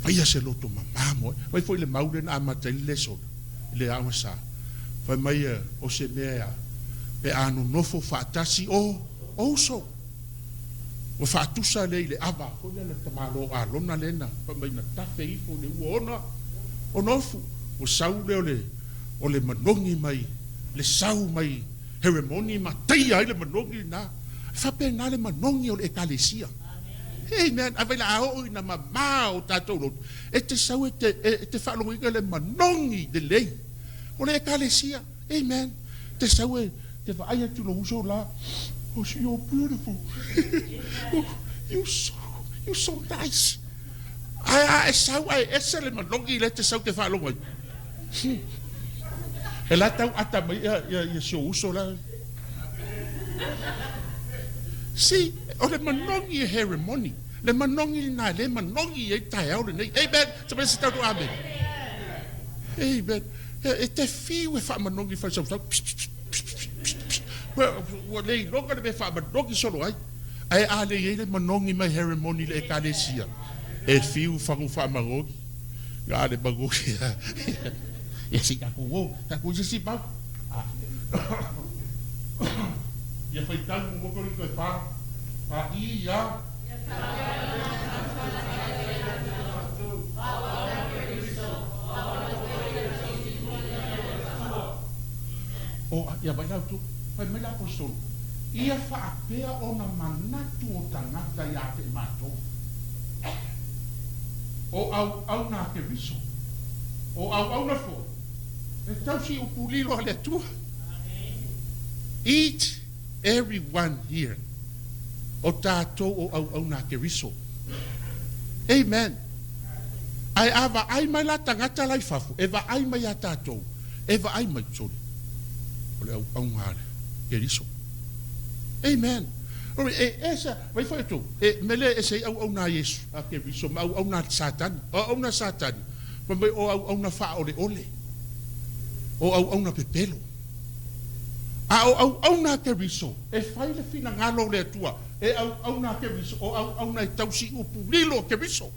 Faia se loto mamā mo au. Vaai foi le mau lea na amata ai le lesona, i le aoga sa. Fai mai o se mea pe a nonofo faatasi o, o uso. Ua faatusa lea i le ava foi lea na tamalo o Alona lea na fai mai na tafe ifo i le ua ona, ona ofu. Ua sau lea o le, o le manogi mai, le sau mai Heremoni ma taia ai le manogi lena. E faapena le manogi o le Ekalesia. Amen. A vai la a oo ina mamā o tatou loto, e te sau e te, e te faalogoina le manogi lelei o le Ekalesia. Amen. Te sau e te vaai atu i lou uso la, Oh, you're beautiful. Oh, you so, you so nice. Ae a e sau ae ese le manogi lea e te sau te faalogo ai. E la tau ata mai ia, ia, ia si ou uso la. See, o le manogi e heremoni. Le manogi lena, le manogi i ai taeao lenei. Amen. Se mai se tau amen. Amen. E te fiu e faamanogi fai sau sau. Ua le iloga le mea e faamanogi solo ai. Ae a le i ai le manogi mai heremoni i le Ekalesia, e fiu fagu faamanogi. A le manogi ia se i tatou o, tatou i se isi mau. Ia faitau muamua Korinito e fa, fa i ia. O, ia vai la outou, fai mai le Aposetolo, ia faapea ona manatu o tagata ia te matou, o auauna a Keriso, o auauna foi e tausi upu lilo a le Atua. Each every one here, o tatou o auauna a Keriso. Amen. Ae a vaai mai la tagata la i fafo, e vaai mai ia tatou, e vaai mai, sorry, o le auauna a Keriso. Amen. E ese, vai foi outou, e mele e ese ai auauna a Iesu, a Keriso, ma auauna a Satani. O auauna a Satani, fai mai o auauna faaoleole, o auauna pepelo. A o auauna a Keriso, e fai le finagalo o le Atua, e auauna a Keriso, o auauna e tausi upu lilo o Keriso,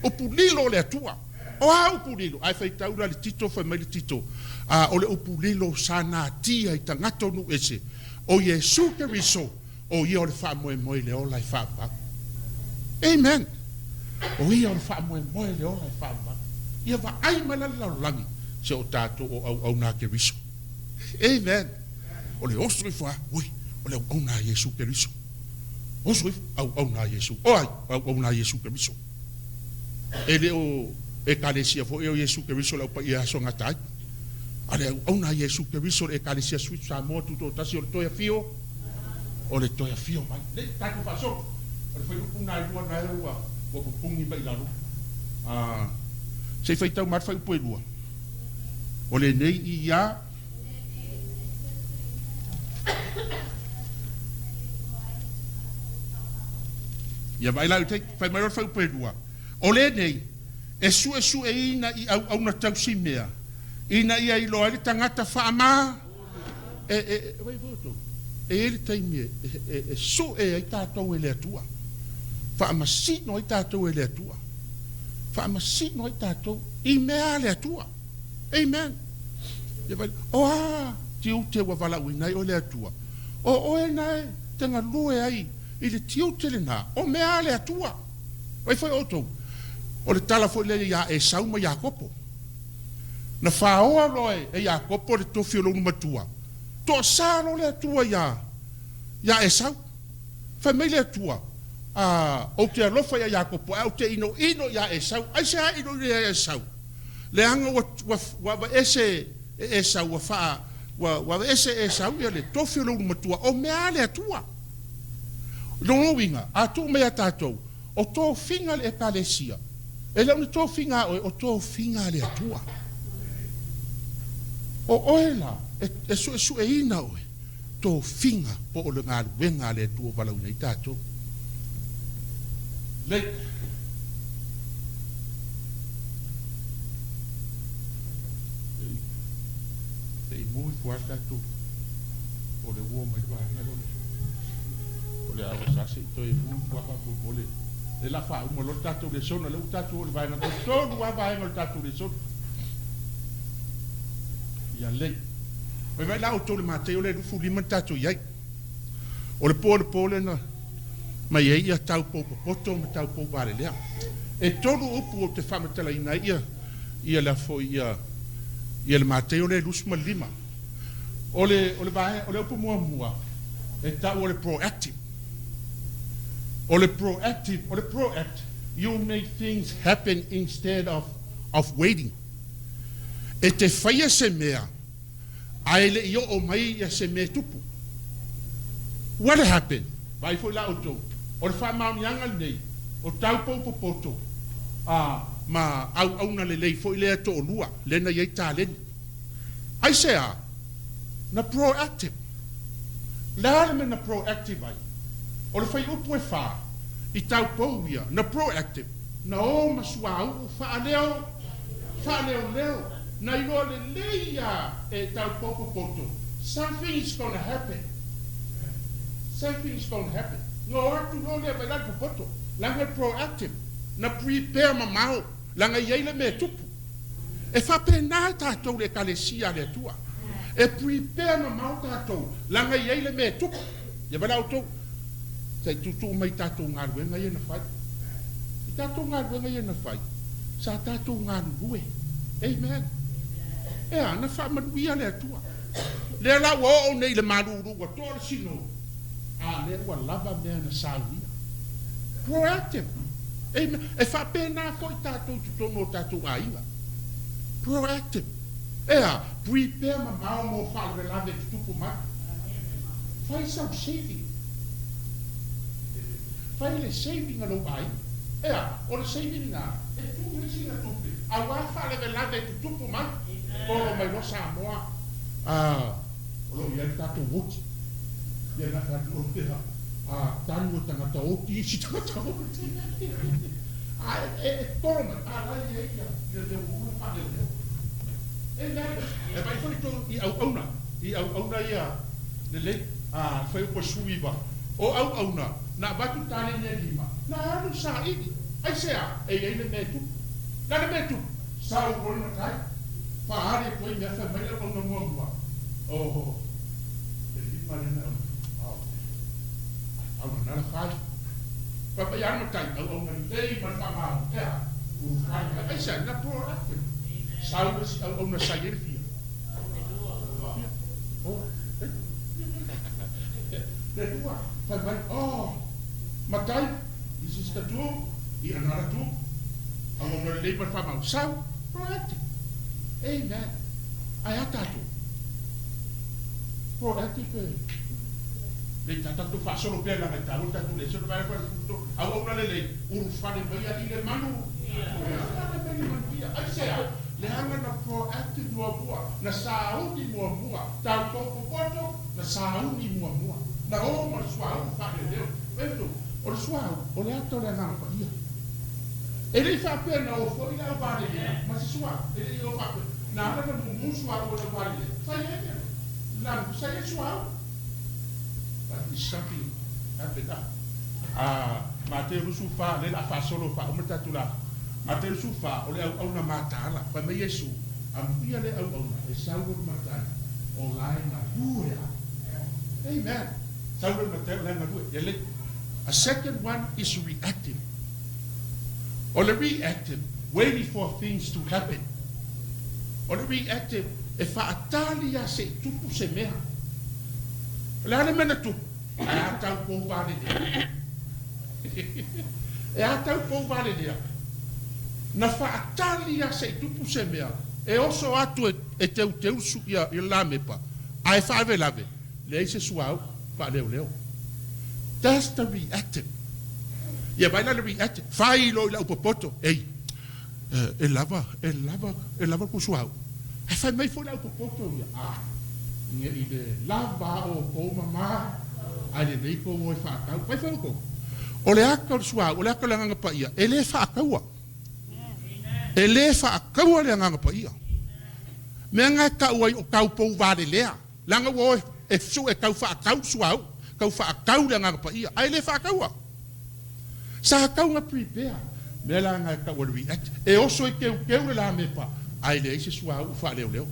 upu lilo o le Atua. O a upu lilo? Ae faitau la le Tito, fai mai le Tito, a o le upu lilo sa natia i tagata o nuu ese, o Iesu Keriso, o ia o le faamoemoe i le ola e faavavau. Amen. O ia o le faamoemoe le ola e faavavau. Ia vaai mai la le lalolagi se o tatou o auauna a Keriso. Amen. O le oso ifo lava, ui, o le auauna a Iesu Keriso. Oso ifo, auauna a Iesu. O ai? Auauna a Iesu Keriso. E le o Ekalesia foi o Iesu Keriso le Au Paia e aso gata ai. A le auauna a Iesu Keriso le Ekalesia Switch Samoa Tutoatasi o le toe afio, o le toe afio mai. Lei tatou faasolo. O le fuaiupu lena e lua na e ua ua pupugi mai i lalo. A se i faitau mai le fuaiupu e lua. O lenei i ia. Ia vaai la i fai mai loa le fuaiupu e lua. O lenei e suesueina i auauna tausimea ina ia iloa ai le tagata faama e e e vai foi outou e i ai le taimi e e e sue ai tatou e le Atua faamasino ai tatou e le Atua faamasino ai tatou i mea a le Atua. Amen. Ia vai, o a tiute ua valaauina ai oe le Atua, o oe na e te galue ai i le tiute lena, o mea a le Atua. Vai foi outou, o le tala foi lea iā Esau ma Iakopo. Na faoa loa e Iakopo le tofi o lona matua, toasa loa le Atua iā, iā Esau. Fai mai le Atua, A, ou te alofa iā Iakopo, ae ou te inoino iā Esau. Aisea inoino iā Esau? Leaga ua, ua, ua aveese e Esau, ua faa, ua, ua aveese e Esau ia le tofi o le ulumatua, o mea a le Atua. Lona uiga, a tuu mai ia tatou, o tofiga a le Ekalesia, e le o ni tofiga a oe, o tofiga a le Atua. O oe la, e, e suesueina oe, tofiga po o le galuega a le Atua ua valaauina ai tatou. Lei. Se i mu ifo lava le tatou o le uo mai le vaega lea o le o le awa sa se i toe mu ifo lava faamolemole le la faauma loa le tatou lesona lea ua tatou oo i le vaega e tolu lava vaega o le tatou lesona. Ia lei. Vaivai la outou i le Matei o le 25 na tatou i ai. O le po o le po lea na mai ai ia taupou popoto ma taupou valelea. E tolu upu ou te faamatalaina ai ia ia le foi ia ia le Matei o le 25. O le o le vae o le upu muamua e tau o le proactive. O le proactive, o le proact, you make things happen instead of of waiting. E te faia se mea ae le i oo mai ia se mea e tupu. What happened? Vaai foi la outou, o le faamaoniaga lenei o taupou popoto a ma auauna lelei foi lea e toalua lea na i ai taleni. Aisea? Na proactive. Le a le mea na proactive ai? O le fuaiupu e fa i taupou ia, na proactive, na o ma suauu faaleo faaleoleo, na iloa lelei ia e taupou popoto, something is gonna happen, something is gonna happen. Na o atu loa lea mai lalo popoto, leaga e proactive, na prepare mamao, leaga e i ai le mea e tupu. E faapena tatou le Ekalesia a le Atua, e prepare mamao tatou, leaga e i ai le mea e tupu. Ia vaai la outou, se i tuutuu mai i tatou galuega ia na fai. I tatou galuega ia na fai, sa tatou galulue. Amen. Ea, na faamanuia le Atua. Lea la ua oo nei i le malulu ua toa le sino, a lea ua lava mea na saunia. Proactive. Amen. E faapena foi tatou i totonu o tatou aiga. Proactive. Ea, prepare mamao mo faalavelave e tutupu mai. Fai sau saving. Fai le saving a lou aiga. Ea, o le saving lena, e tuu ai sina tupe aua faalavelave e tutupu mai. Tolo mai loa Samoa, a, o lo o i ai le tatou oti. Ia na tatou oti, a, tanu e tagata oti isi tagata oti. A e, e tolo mai, a la e i ai ia, ia mea ua uma ona faaleoleo. Amen. E vaai foi tou i auauna, i auauna ia lelei, a fai upu e 19, o auauna, na avatu taleni e lima, na alu saili. Aisea? E i ai le mea e tupu. Le a le mea e tupu? Sau loa le matai, faaali atu ai mea, fai mai le auauna muamua, Oho, e lima lea na aumai. Au, na la fai. Fai mai a le matai, auauna lelei ma le faamalo, e a? Ulufale mai. Aisea? Na proactive. Sau le isi auauna sa i ai le fia? Fia. Oh, eh. Le lua. Fai mai, oh, matai, this is the tool, i another tool. Auauna lelei ma le faamalo. Sau, proactive. Amen. Ae a tatou? Proactive e le i tatou faasolo pea leaga e taua le tatou lesson vae vae futo auauna lelei ulufale mai alii le manu ulufale mai le manuia aisea leaga na proactive muamua na sauni muamua tau tou popoto na sauni muamua na o ma le suauu faaleoleo vae o le suauu o le ata o le Agaga Paia e le i faapea na o foi le au valelea ma se suauu e le i o faapea na ala na mumu suauu o le au valelea sa i ai le lanu sa i ai suauu. That is something happen ah. Ah, Mateo 24, lea o le a faasolo faauma le tatou la. Mateo 24, o le auauna mataala. Fai mai Iesu, Amuia le auauna e sau loa le matai, o la e galue lava. Amen. Sau loa le matai o la e galue. Ia lelei. A second one is reactive. O le reactive, waiting for things to happen. O le reactive, e faatali lava se i tupu se mea. O le a le mea na tupu? Ae a tau pou valelea? E a tau pou valelea? Na faatali lava se i tupu se mea, e oso atu e teuteu le lamepa, ae faalavelave, leai se suauu faaleoleo. That's the reactive. Ia vaai la le reactive, fai loa i lau popoto, ei, e lava, e lava, e lava le suauu. Ae fai mai foi lau popoto ia, ah, ne i le lava o kou mama, ae lelei kou o e faatau. Vai foi outou. O le ata o le suauu, o le ata o le Agaga Paia, e le faataua. E le faataua le Agaga Paia. Mea na e tau ai o taupou valelea. Leaga ua o e sue tau faatau suauu, tau faatau le Agaga Paia, ae le faataua. Sa tau na prepare. Mea la na e tau o le react. E oso e teuteu le lamepa, ae leai se suauu faaleoleo.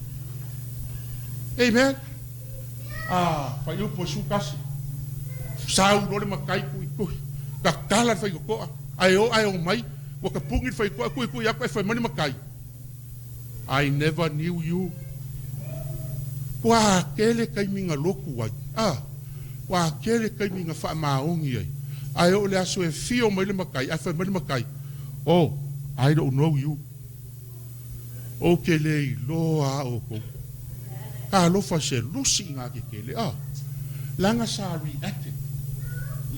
Amen. Ah, faiupu e su kasi. Sau loa le matai tuitui. Tatala le faitotoa, ae o ae omai, ua tapuni le faitotoa, tuitui atu ae fai mai le matai. I never knew you. Ua tele taimi na lotu ai, a, ua tele taimi na faamaoni ai, ae oo i le aso e fio mai le matai, ae fai mai le matai, Oh, I don't know you. Ou te le iloa a outou. Talofa se lusi i ngā kekele, a, leaga sa reacted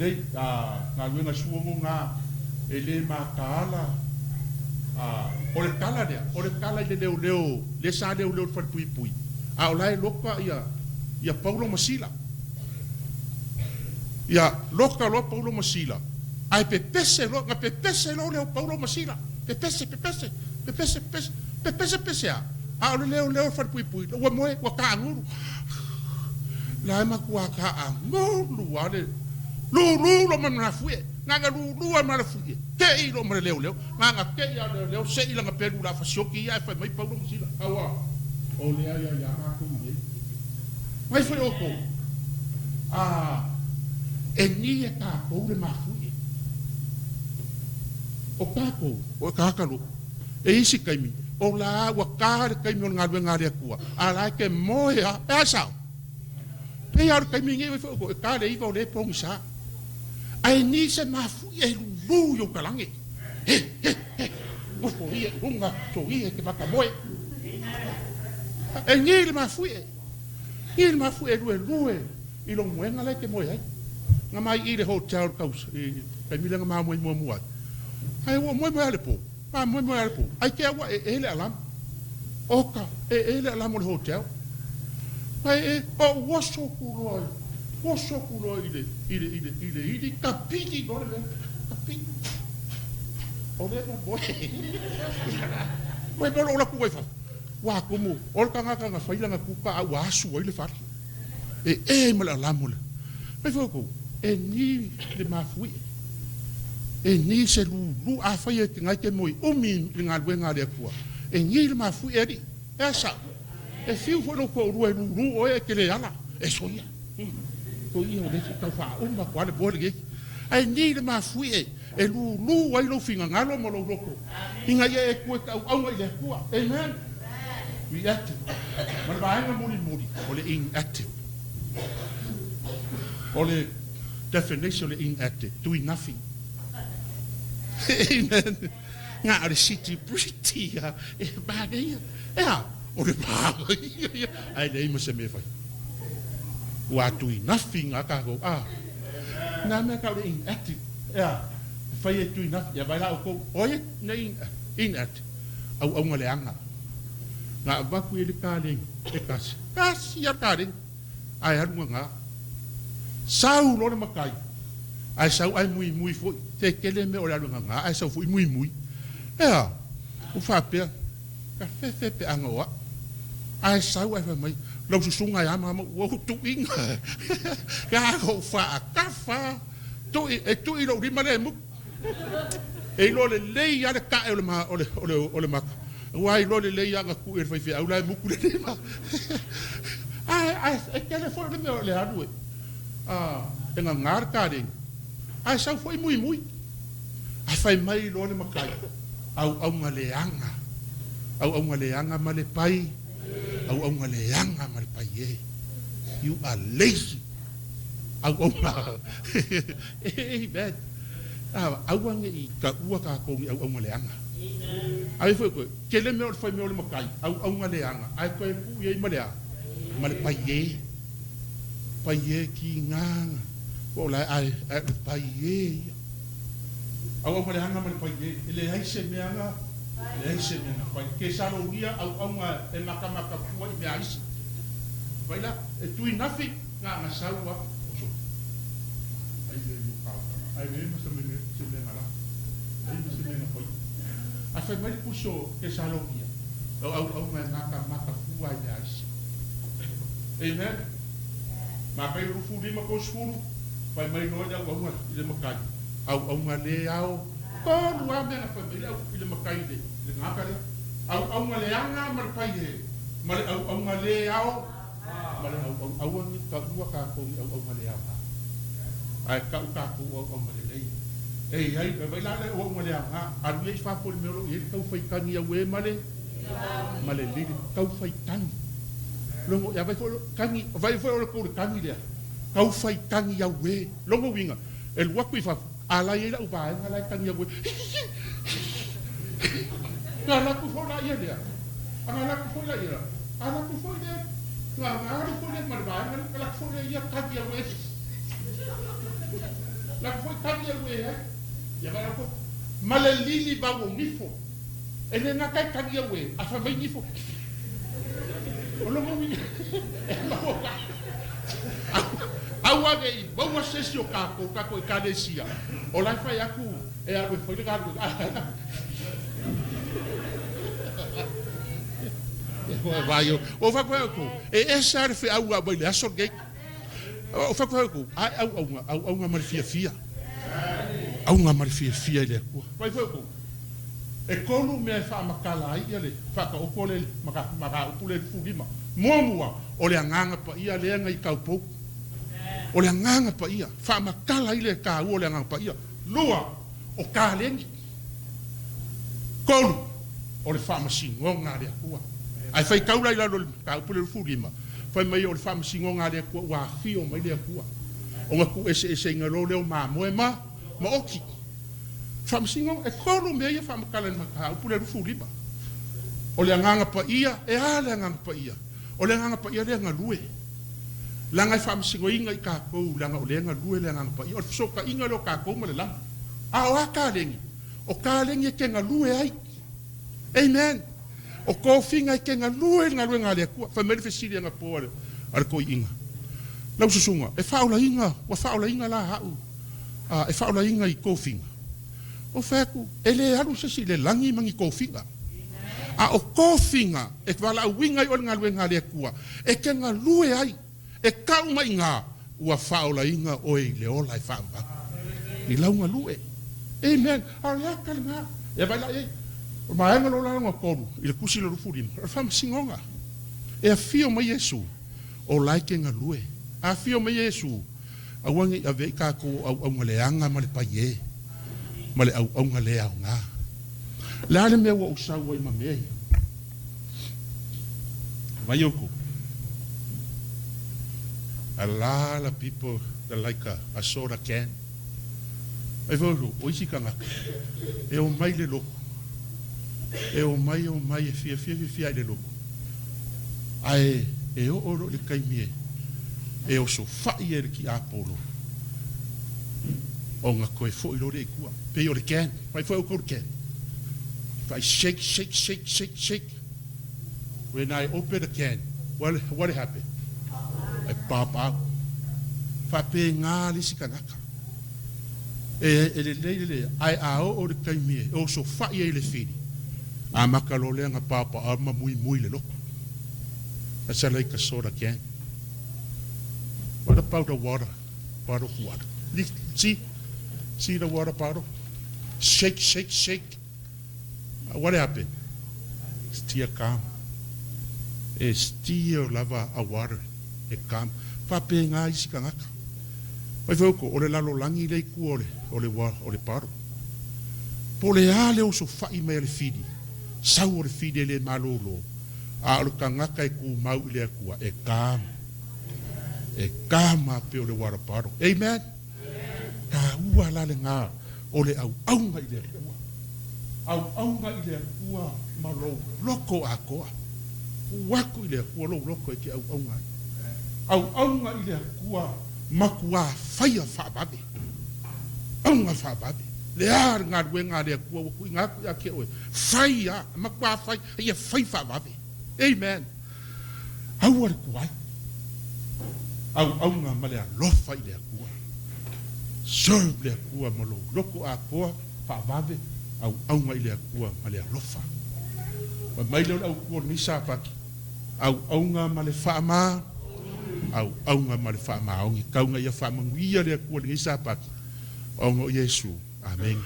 lei, a, galuega suogo ngā e le mataala, a, o le tala lea, o le tala i le leoleo, lea sa leoleo i le falepuipui, a o la e loka ia, ia Paulo ma Sila. Ia, loka loa Paulo ma Sila, ae pepese loa, na pepese loa lea o Paulo ma Sila, pepese, pepese, pepese, pepese, pepese, pepese a, a o le leoleo i le falepuipui, ua moe, ua taagulu. La e matua taagulu lava le lulu loa ma le manafuie, na ona lulu lava ma le manafuie, tei loa ma le leoleo. Na ona tei lava o le leoleo sei lana pelu o le a fasioki ia ae fai mai Paulo ma Sila, Aua, o lea ia iā matou i nei. Mai foi outou, a e ni e tatou le mafuie. O tatou, o e tagata lotu, e isi taimi, o la ua ta le taimi o le galuega a le Atua, a la e te moe a, e a sao? Pei a o le taimi nei foi outou, e ta le iva o lea e pogisa. Ae ni se mafuie e lulu i ou talage. He, he, he, nofo ia i luga, to ia e te matamoe. E ni le mafuie, ni le mafuie e luelue i lou moega la e te moe ai. Na mai i le hotel le tausa, i taimi lea na ma moe muamua ai. Ae ua moe moe a le po, ma moe moe a le po. Ai te au e e le alarm. Oka, e e le alarm o le hotel. Ae e, o oso ku loa, oso ku loa i le, i le, i le, i le ili, tapili loa le mea, tapili. O lea na moe. Moe moe lou latu ai fafo. Ua tumu, o le tagata na fai lana kuka a ua asu ai le fale. E e ma le alarm o le. Fai foi outou, e ni le mafuie. E ni se lulu, afai e te ngai te moe umi i le galuega a le Atua. E ni le mafuie alii. E a sao? E fiu foi lou toalua e lulu oe e te le ala. E soia. Soia o le isi tau faauma atu lava le moe lenei. Ae ni le mafuie. E lūlū ai lou finagalo ma lou loto, ina ia e tu e te auauna i le Atua. Amen. Reactive. Ma le vaega mulimuli, o le inactive. O le definition o le inactive, doing nothing. Amen. Na o le city pretty ia, e manaia. E a? O le manaia ia. Ae leai ma se mea e fai. Ua doing nothing a tatou. A. Nā mea tau le inactive. E a? E fai e doing nothing. Ia vai la outou. O ai na inactive? Auauna leaga. Na avatu i ai le kaleni e tasi. Tasi a le kaleni. Ae alu gagā. Sau loa le matai, ae sau ae muimui foi. Se tele mea o le alu gagā ae sau foi muimui. Ea, ua faapea, ka fefe peaga o au. Ae sau ae fai mai, lau susuga e a mama ua ou tuuina. Ka ou faatafa, tui, e tui lou lima lea e mutu. E iloa lelei lava le tae o le, o le, o le, o le mata. Aua e iloa lelei lava na tui e le faifeau la e mutu le lima. Ae, ae, e tele foi le mea o le alu e, a, e gagā le kaleni. Ae sau foi muimui. Ae fai mai loa le matai, auauna leaga, auauna leaga ma le pai, auauna leaga ma le pai e. You are lazy. Auauna. Amen. Aua ne i taua tatou i auauna leaga. Ae foi koe, tele mea o le fai mea o le matai, auauna leaga, ae toe tuu i ai ma le a? Ma le paie. Paie kigaga. Po o la ae, ae o le paie ia. Auauna leaga ma le paie. E leai se mea na, leai se mea na fai. Ke salogia auauna e matamata fua i mea aisi. Vai la, e tui nafi. Na na sau a oso. Ai le io ka ai le ma se mea se mea na la. Ai ma se mea na fai. A fai mai le puso ke sa lo ia. Au au au mai maka maka fua ai mea aisi. Amen. Ma kai rufu lima ko sfuru. Fai mai loa i le au au i le makai. Au au nga le ao. Tolu a mea na fai mai le au i le makai le le ngaka le. Au au nga le anga ma le pai he. Ma le au au nga le ao. Ma le auau, aua ne i taua tatou i auauna leaga, ae tau tatou o auauna lelei. E i ai, e vai la le auauna leaga, alu ia i fafo i le mea o lo o i ai le tau fai tagi auē ma le, ma le lili, tau fai tagi. Logo, ia vai foi o tagi, vai foi o le tou le tagi lea, tau fai tagi auē. Lona uiga, e alu atu i fafo, a la e i ai lau vaega la e tagi auē, Na alu atu foi la ia lea, a na alu atu foi la ia, alu atu foi lea, na na alu foi lea ma le vaega lea, alu atu foi lea ia tagi auē, alu atu foi tagi auē ai, ia vaai atu ma le lili vau o nifo, e le gata e tagi auē, a fai mai nifo, o lona uiga, e maua ka, aua ne i maua se isi o tatou, tatou Ekalesia, o la e fai atu e alu e fai le galuega. Ua faapea atu, e ese lava le feau a mai le aso lenei. Ua faapea atu, ai auauna, auauna ma le fiafia. Auga ma le fiafia i le Atua. Fai foi atu, e tolu mea e faamatala ai ia le faataoto le mataupu lea i le 15. Muamua, o le Agaga Paia lea na i taupou. O le Agaga Paia, faamatala ai le taua o le Agaga Paia. Lua, o kaleni. Tolu, o le faamasinoga a le Atua. Ae faitau la i lalo o le mataupu lea 25, fai mai o le faamasinoga a le Atua ua afio mai le Atua ona tuueseeseina loa lea o mamoe ma maoti. Faamasinoga, e tolu mea ia faamatala i le mataupu lea 25. O le Agaga Paia, e a le Agaga Paia? O le Agaga Paia lea e galue. Leaga e faamasinoina i tatou, leaga o lea e galue le Agaga Paia. O le fesootaiga lea o tatou ma le lagi. A o a kaleni? O kaleni e te galue ai. Amen. O tofiga e te galue i le galuega a le Atua. Fai mai le fesili anapo a le toeaina, Lau susuga, e faaolaina, ua faaolaina la au, a, e faaolaina i tofiga? Ou fai atu, E le alu se isi i le lagi ma ni tofiga. A o tofiga e valaauina ai oe i le galuega a le Atua, e te galue ai. E tau mai iga, ua faaolaina oe i le ola e faavavau i lau galue. Amen. A o le ata lena. Ia vaai la i ai. O le vaega lea o le lona tolu i le Tusi 25, o le faamasinoga. E afio mai Iesu, o la e te galue. A afio mai Iesu, aua ne i avea i tatou o auauna leaga ma le paie. Ma le auauga le aoga. O le a le mea ua ou sau ai ma mea ia? Vai outou. A lot of people that like a soda can. Vai foi outou, o isi tagata, e omai le lotu, e omai, omai e fiafia fiafia i le lotu. Ae e oo loa i le taimi e e osofai ai e le tiapolo, ona toe foi loa lea i tua. Pei o le can, vai foi outou le can. If I shake, shake, shake, shake, shake, when I open the can, what happen? I pop out. Faapena le isi tagata. E lelei lelei, ae a oo le taimi e osofai ai le fili, amata loa lea ona paopao ma muimui le loto. That's like a soda can. What about the water? Bottle of water. See? See the water bottle? Shake, shake, shake. What happened? Still calm. E still lava a water. E calm. Faapena isi tagata. Vai foi o le lalolagi le i tua o le bottle. Po o le a le osofai mai a le fili. Sau o le fili e le malolo. A o le tagata e tumau i le Atua. E calm. E calm a pei o le water bottle. Amen? Taua la lena o le auauga i le Atua. Auauga i le Atua ma lou loto atoa. Tuu atu i le Atua lou loto e te auauga ai. Auauga i le Atua matuā faia faavave. Auga faavave. Le a le galuega a le Atua ua tuuina atu ia te oe. Fai a, matuā fai, ia fai faavave. Amen. Aua le tuai. Auauga ma le alofa i le Atua. Serve le Atua ma lou loto atoa faavave, auauga i le Atua ma le alofa. Fai mai lea o le autu o lenei Sapati, auauga ma le faama, auauga ma le faamaoni. Tau ina ia faamanuia le Atua i lenei Sapati, ona o Iesu. Amene.